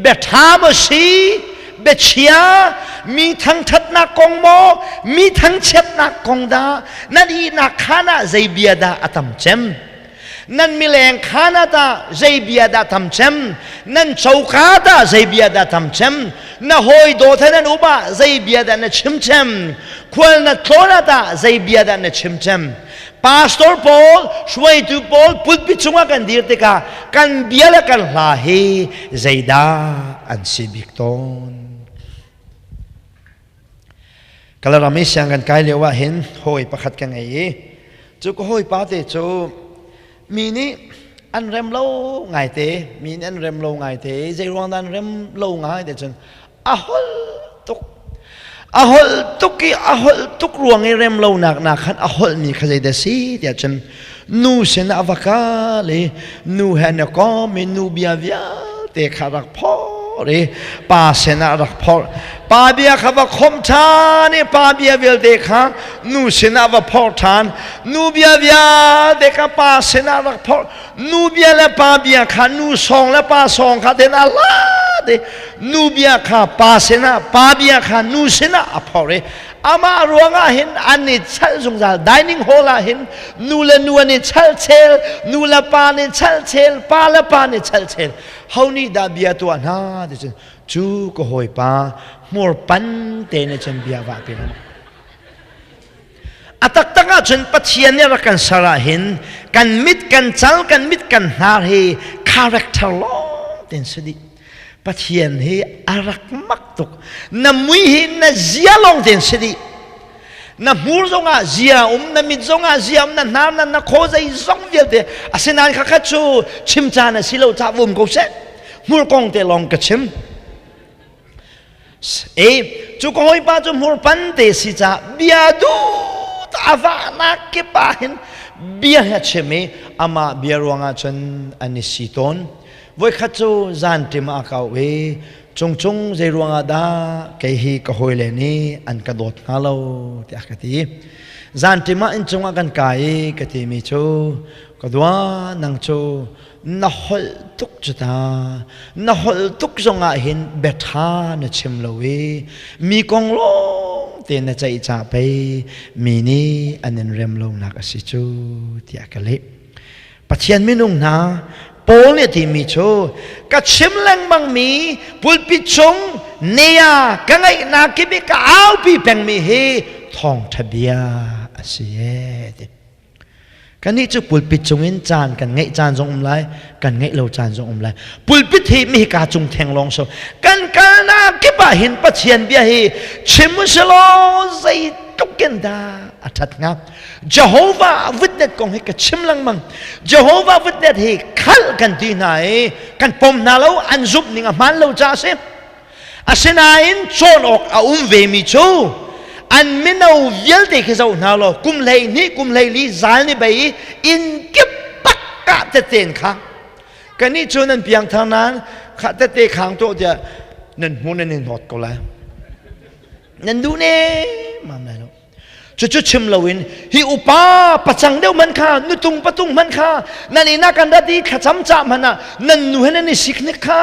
bia ṭha maw si? Bia chia? Mi thangṭhatnak kong maw? Mi thangchiatnak kong dah? Nan ihnak khaan ah zei bia dah a tam cem? Nan mileng khaan ah tah zei bia dah tam cem? Nan coka tah zei bia dah tam cem? Na hawi dawt he nan um ah zei bia dah na chim cem? Khual na tlawn ah tah zei bia dah na chim cem? Pastor pawl, hruaitu pawl pulpit cungah kan dir tikah kan bia le kan hla hi zeidah an si bik tawn? Kalaram i siang kan kai lio ah hin hawi pakhat ka ngei i cu ka hawipa te cu mi nih an rem lo ngaite mi nih an rem lo ngaite zei ruang dah an rem lo ngai te cun a holh tuk a holh tuk i a holh tuk ruang i rem lo nak nak khan a holh mi kha zei dah si tiah cun nu sin ah va kal i nu he na kom i nu bia vialte kha rak phor i pa sinah rak phorh pa bia kha va khomh ṭhan i pa bia vialte kha nu sinah va phorh ṭhan nu bia vialte kha pa sinah rak phorh nu bia le pa bia kha nu sawng le pa sawng kha ten a hlat i nu bia kha pa sinah pa bia kha nu sinah a phorh i amah ruangah hin an i chalh zungzal dining hall ah hin nu le nu an i chalh chel nu le pa nih chalh chel pa le pa nih chalh chel ho nih dah bia tuah hna ti cun cu ka hawipa hmur pan te nih cun bia vah pe hna. A taktak ahcun Pathian nih rak kan ser ahhin kan mit kan cal kan mit kan hnar hi character lawng ten si dih. Pathian hi a rak mak tuk. Na mui hi na zia lawng ten si dih. Na hmur zongah zia um, na mit zongah zia um, na hnar na na khaw zei zong vialte. Asinain khakhat cu chim caan a si lo cah vum ko seh. Hmur kong te lawng ka chim. E cu ka hawipa cu hmurpan te si ca bia dut a vahnak kip ah hin bia hi a chim i amah bia ruangah cun an i si tawn. Voikhat cu zanṭim ah a kau i cungcung zei ruangah dah kei hi ka hawile nih an ka dawt hnga lo tiah ka ti. Zanṭim ah inncung ah kan kai i ka timi cu ka dua nang cu na holh tuk cu ta na holh tuk zongah hin biaṭha na chim lo i mi kong lawng te na ceih ca pei mi nih an in rem lonak a si cu tiah ka leh. Pathian minung hna Paul nih a timi cu ka chim lengmangmi pulpit cung nea ka ngaihnak kip i ka aupi pengmi hi thawngṭha bia a si ee ti. Kannih cu pulpit cungin caan kan ngeih caan zong um lai, kan ngeih lo caan zong um lai. Pulpit hi mi hika cung theng lawng so. Kan kalnak kip ah hin Pathian bia hi chim uselaw zeitluk in dah a ṭhat hnga. Jehovah witness kong hi ka chim lengmang. Jehovah witness hi khalh kan ti hna i kan pom hna lo, an zumh ning a hmaan lo caah a si. Asinain cawn awk a um vemi cu an mino vialte khi zoh hna law kum 12 kum 14 zal ni bei i inn kip bak kah teten kha kannih cu nan piangthar nain kha tete khang tuah tiah nan hmu nan i hnawt ko lai nan duh ne mam lai lo. Cucu chim loin hi upa pacang deuh man kha nutung patung man kha nan inn ah kan rat i thlacam cah hmanh ah nan nu he nan i siknik kha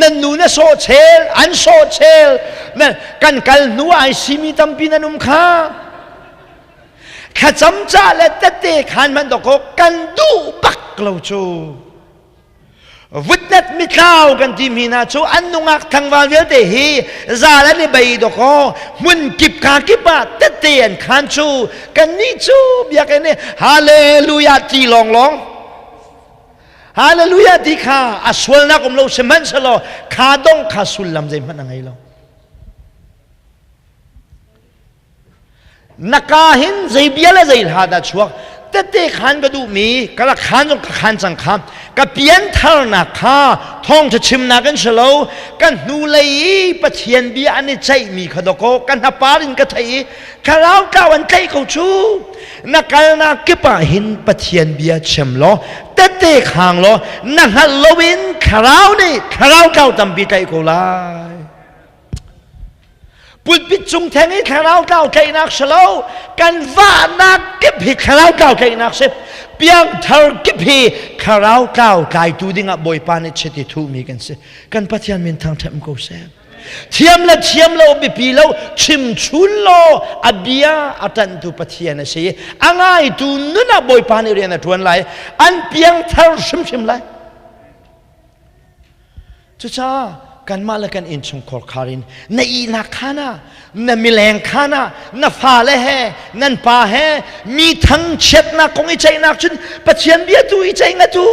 nan nu na sawh chel an sawh chel na kan kal hnu ai simi tampi nan um kha thlacam cah le tette khan man dok kan duh bak lo cu. Vutnet mitlau kan timi hna cu an nungak thangval vialte hi zal an i bei dawkaw hmun kip ka kip ah tette an khan cu kannih cu biakinn i hallelujah ti lawnglawng hallelujah ti kha a sualnak um lo sihmanhsehlaw kha dong kha sullam zeihmanh a ngei lo. Na ka hin zei bia le zei hla dah chuak tete khan ka duhmi ka rak khan zong ka khan cang kha ka piantharnak kha thawngṭha chimnak in si lo ka hnulei i Pathian bia an i ceihmi kha dawkaw ka hnapar in ka theih i thlarau tlau an tlaih ko cu na kalnak kip ah hin Pathian bia chim law tete khang law na hngalh loin thlarau nih thlarau tlau tampi tlaih ko lai. Pulpit cung theng i thlarau tlau tlaihnak si lo, kan vahnak kip hi thlarau tlau tlaihnak si. Piangthar kip hi thlarau tlau tlaitu dingah Bawipa nih chiti thuhmi kan si. Kan Pathian min thangṭhat ko seh. Thiam le thiam lo biapi lo, chim chun law a bia a ṭanhtu Pathian a si. A ngaitu nun ah Bawipa nih rian a ṭuan lai. An piangthar hrimhrim lai. Cucaah kanmah le kan innchungkhar khar in na ihnak khaan ah, na mileng khaan ah, na fale he, nan pa he, mi thangchiatnak kong i ceihnak cun Pathian bia tu i ceih ngat u.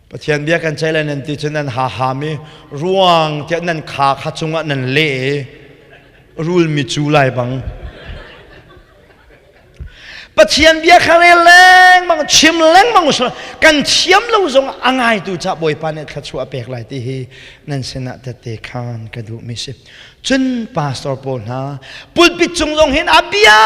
Pathian bia kan ceih lai nan ti cun nan ha ham i ruang tiah nan kha kha cungah nan leh i rul mi cu lai bang. Pathian bia kha rel lengmang chim lengmang usila kan thiam lo zong a ngaitu ca Bawipa nih thluachuah a pek lai ti hi nan sinah tette khan ka duhmi si. Cun pastor pawl hna pulpit cung zong hin a bia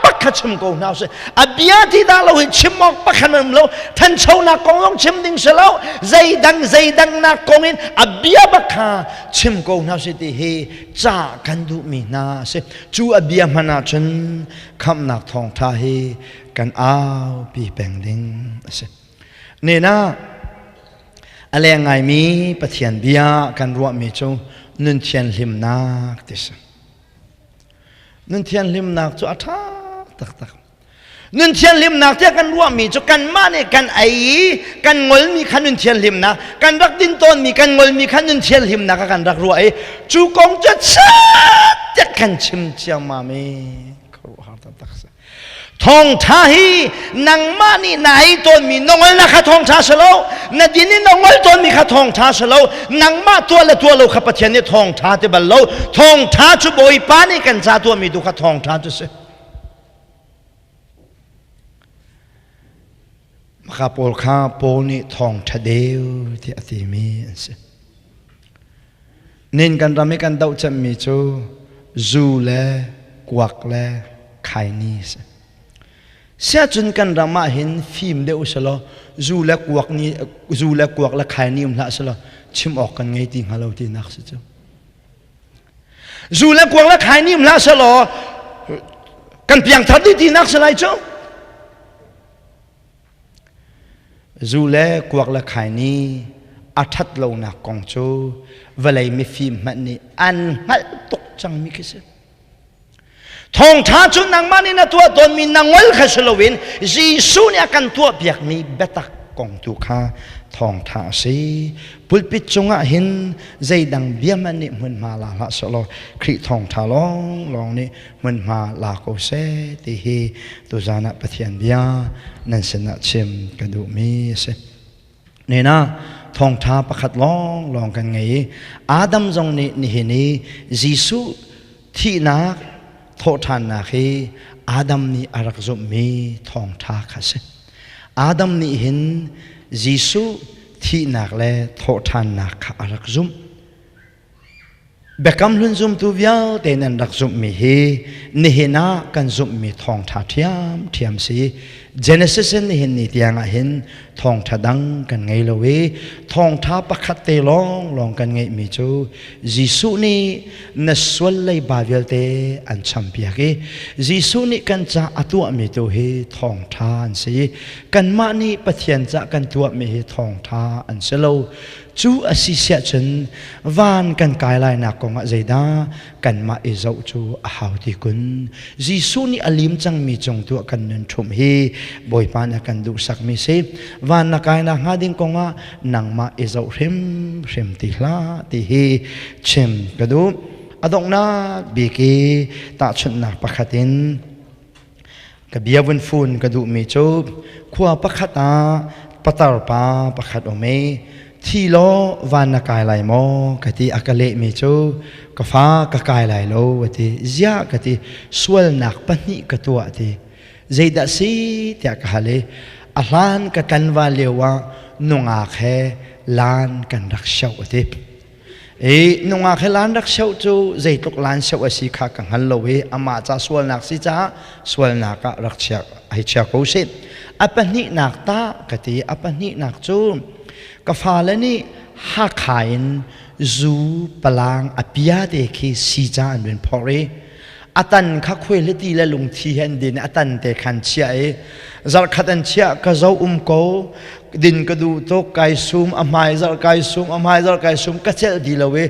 bak kha chim ko hna usih. A bia ti dah lo hin chim awk pakhat um lo thanchonak kong zong chim ding si lo zeidang zeidang nak kong in a bia bak kha chim ko hna usih ti hi ca kan duhmi hna a si. Cu a bia hmanh ahcun khamhnak thawngṭha hi kan aupi peng ding a si. Nena a leng ngaimi Pathian bia kan ruahmi cu nun thianhlimnak ti si. Nun thianhlimnak cu a ṭha taktak. Nun thianhlimnak tiah kan ruahmi cu kanmah nih kan ei i kan ngolmi kha nun thianhlimnak, kan rak din tawnmi kan ngolmi kha nun thianhlimnak ah kan rak ruah i cu kong cu chiat kan chim ciammam i khuaruahhar taktak si. Thawngṭha hi nangmah nih na ei tawnmi na ngolnak kha thawngṭha si lo, na din i na ngol tawnmi kha thawngṭha si lo, nangmah tuah le tuah lo kha Pathian nih thawngṭha ti bal lo. Thawngṭha cu Bawipa nih kan ca tuahmi tu kha thawngṭha cu si. Maka pawl kha Paul nih thawngṭha deu tiah a timi an si. Nin kan ram i kan doh cemmi cu zu le kuak le khaini a si. Siahcun kan ram ah hin fim deuh usalaw zu le kuak ni zu le kuak le khaini um hlah selaw chim awk kan ngei ti hnga lo tinak si cu. Zu le kuang le khai nim hlah selaw kan piangthar dih tinak si lai cu. Zu le kuak le khai ni a ṭhat lonak kong cu vawlei mifim hmanh nih an hngalh tuk cangmi khi si. Thawngṭha cu nangmah nih na tuah tawnmi na ngol kha si loin Jesuh nih a kan tuahpiakmi biatak kong tu kha thawngṭha a si. Pulpit cungah hin zeidang bia hmanh nih hmunhma la hlah sehlaw Khrih thawngṭha lawnglawng nih hmunhma la ko seh ti hi tuzan ah Pathian bia nan sinah chim ka duhmi a si. Nena thawngṭha pakhat lawnglawng kan ngei i Adam zong nih nihin i Jesuh thihnak thawhṭhannak hi Adam nih a rak zumhmi thawngṭha kha a si. Adam nih hin Jesuh thihnak le thawhṭhannak kha a rak zumh. Biakam hlun zumtu vialte nan rak zumhmi hi nihin ah kan zumhmi thawngṭha ṭhiamṭhiam si. Genesis in nihin ni tiangah hin thawngṭha dang kan ngei lo i thawngṭha pakhat te lawnglawng kan ngeihmi cu Jesuh nih na sual leiba vialte an champiak i Jesuh nih kan ca a tuahmi tu hi thawngṭha an si. Kanmah nih Pathian ca kan tuahmi hi thawngṭha an si lo. Cu a si siahcun van kan kai lainak kongah zeidah kanmah i zoh cu a hau ti kun. Jesuh nih a lim cangmi cung tu ah kan nun ṭhumh hi Bawipa nih a kan duhsakmi si. Van na kai nakhnga ding kongah nangmah i zoh hrimhrim ti hlah ti hi chim ka duh. A donghnak bik i tahchunhnak pakhat in Ka bia vun fun ka duhmi cu khua pakhat ah patar pa pakhat um i thi law van na kai lai maw ka ti a ka lehmi cu ka fa ka kai lai lo a ti ziah ka ti sualnak pahnih ka tuah ti zeidah si tiah ka hal i a hlan ka tlanval lio ah nungak he lan kan rak shoh a ti I nungak he lan rak seuh cu zeitluk lan seuh a si kha ka hngal lo i amah ca sualnak si caah sualnak ah rak chia hei chia ko sih. A pahnihnak tah ka ti. A pahnihnak cu ka fale nih Hakha in zu palang a pia te khi si ca an vun phorh i a tan kha khuailiti le lungthi he an din i a tan te khan chiah i zarhkhat an chiah ka zo um ko din ka duh tuk kai sum a hmai zarh kai sum a hmai zarh kai sum ka celh di lo i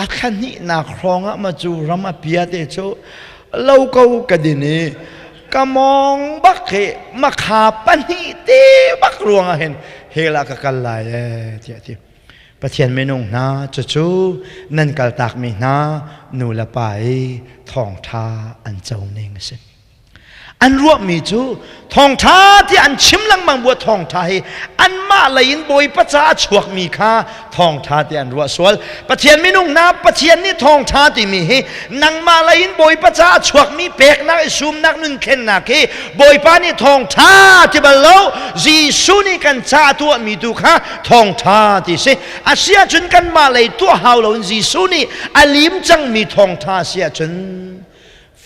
a thla hnihnak hrawng ah ma cu ram a pia te cu lo ko ka din i ka mong bak hi makha pahnih te bak ruang ah hin hell ah ka kal lai ee tiah ti Pathian minung hna cucu nan kaltakmi hna nu le pa i thawngṭha an co ning a si. An ruahmi cu thawngṭha ti an chim lengmang bu thawngṭha hi anmah lei in Bawipa ca a chuakmi kha thawngṭha ti an ruah sual. Pathian minung hna Pathian nih thawngṭha timi hi nangmah lei in Bawipa ca a chuakmi peknak i sumnak nunthlennak hi Bawipa nih thawngṭha ti bal lo Jesuh nih kan ca a tuahmi tu kha thawngṭha ti si a si ahcun kanmah lei tuah hau loin Jesuh nih a lim cangmi thawngṭha si ahcun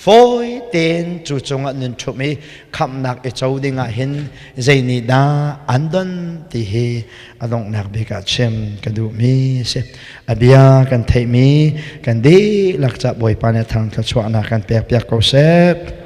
fawi tein cu cungah nun ṭhumh i khamhnak i co dingah hin zei nih dah an don ti hi a donghnak bik ah chim ka duhmi a si a bia kan theihmi kan dihlak ca Bawipa nih thang thluachuahnak kan pek piak ko seh.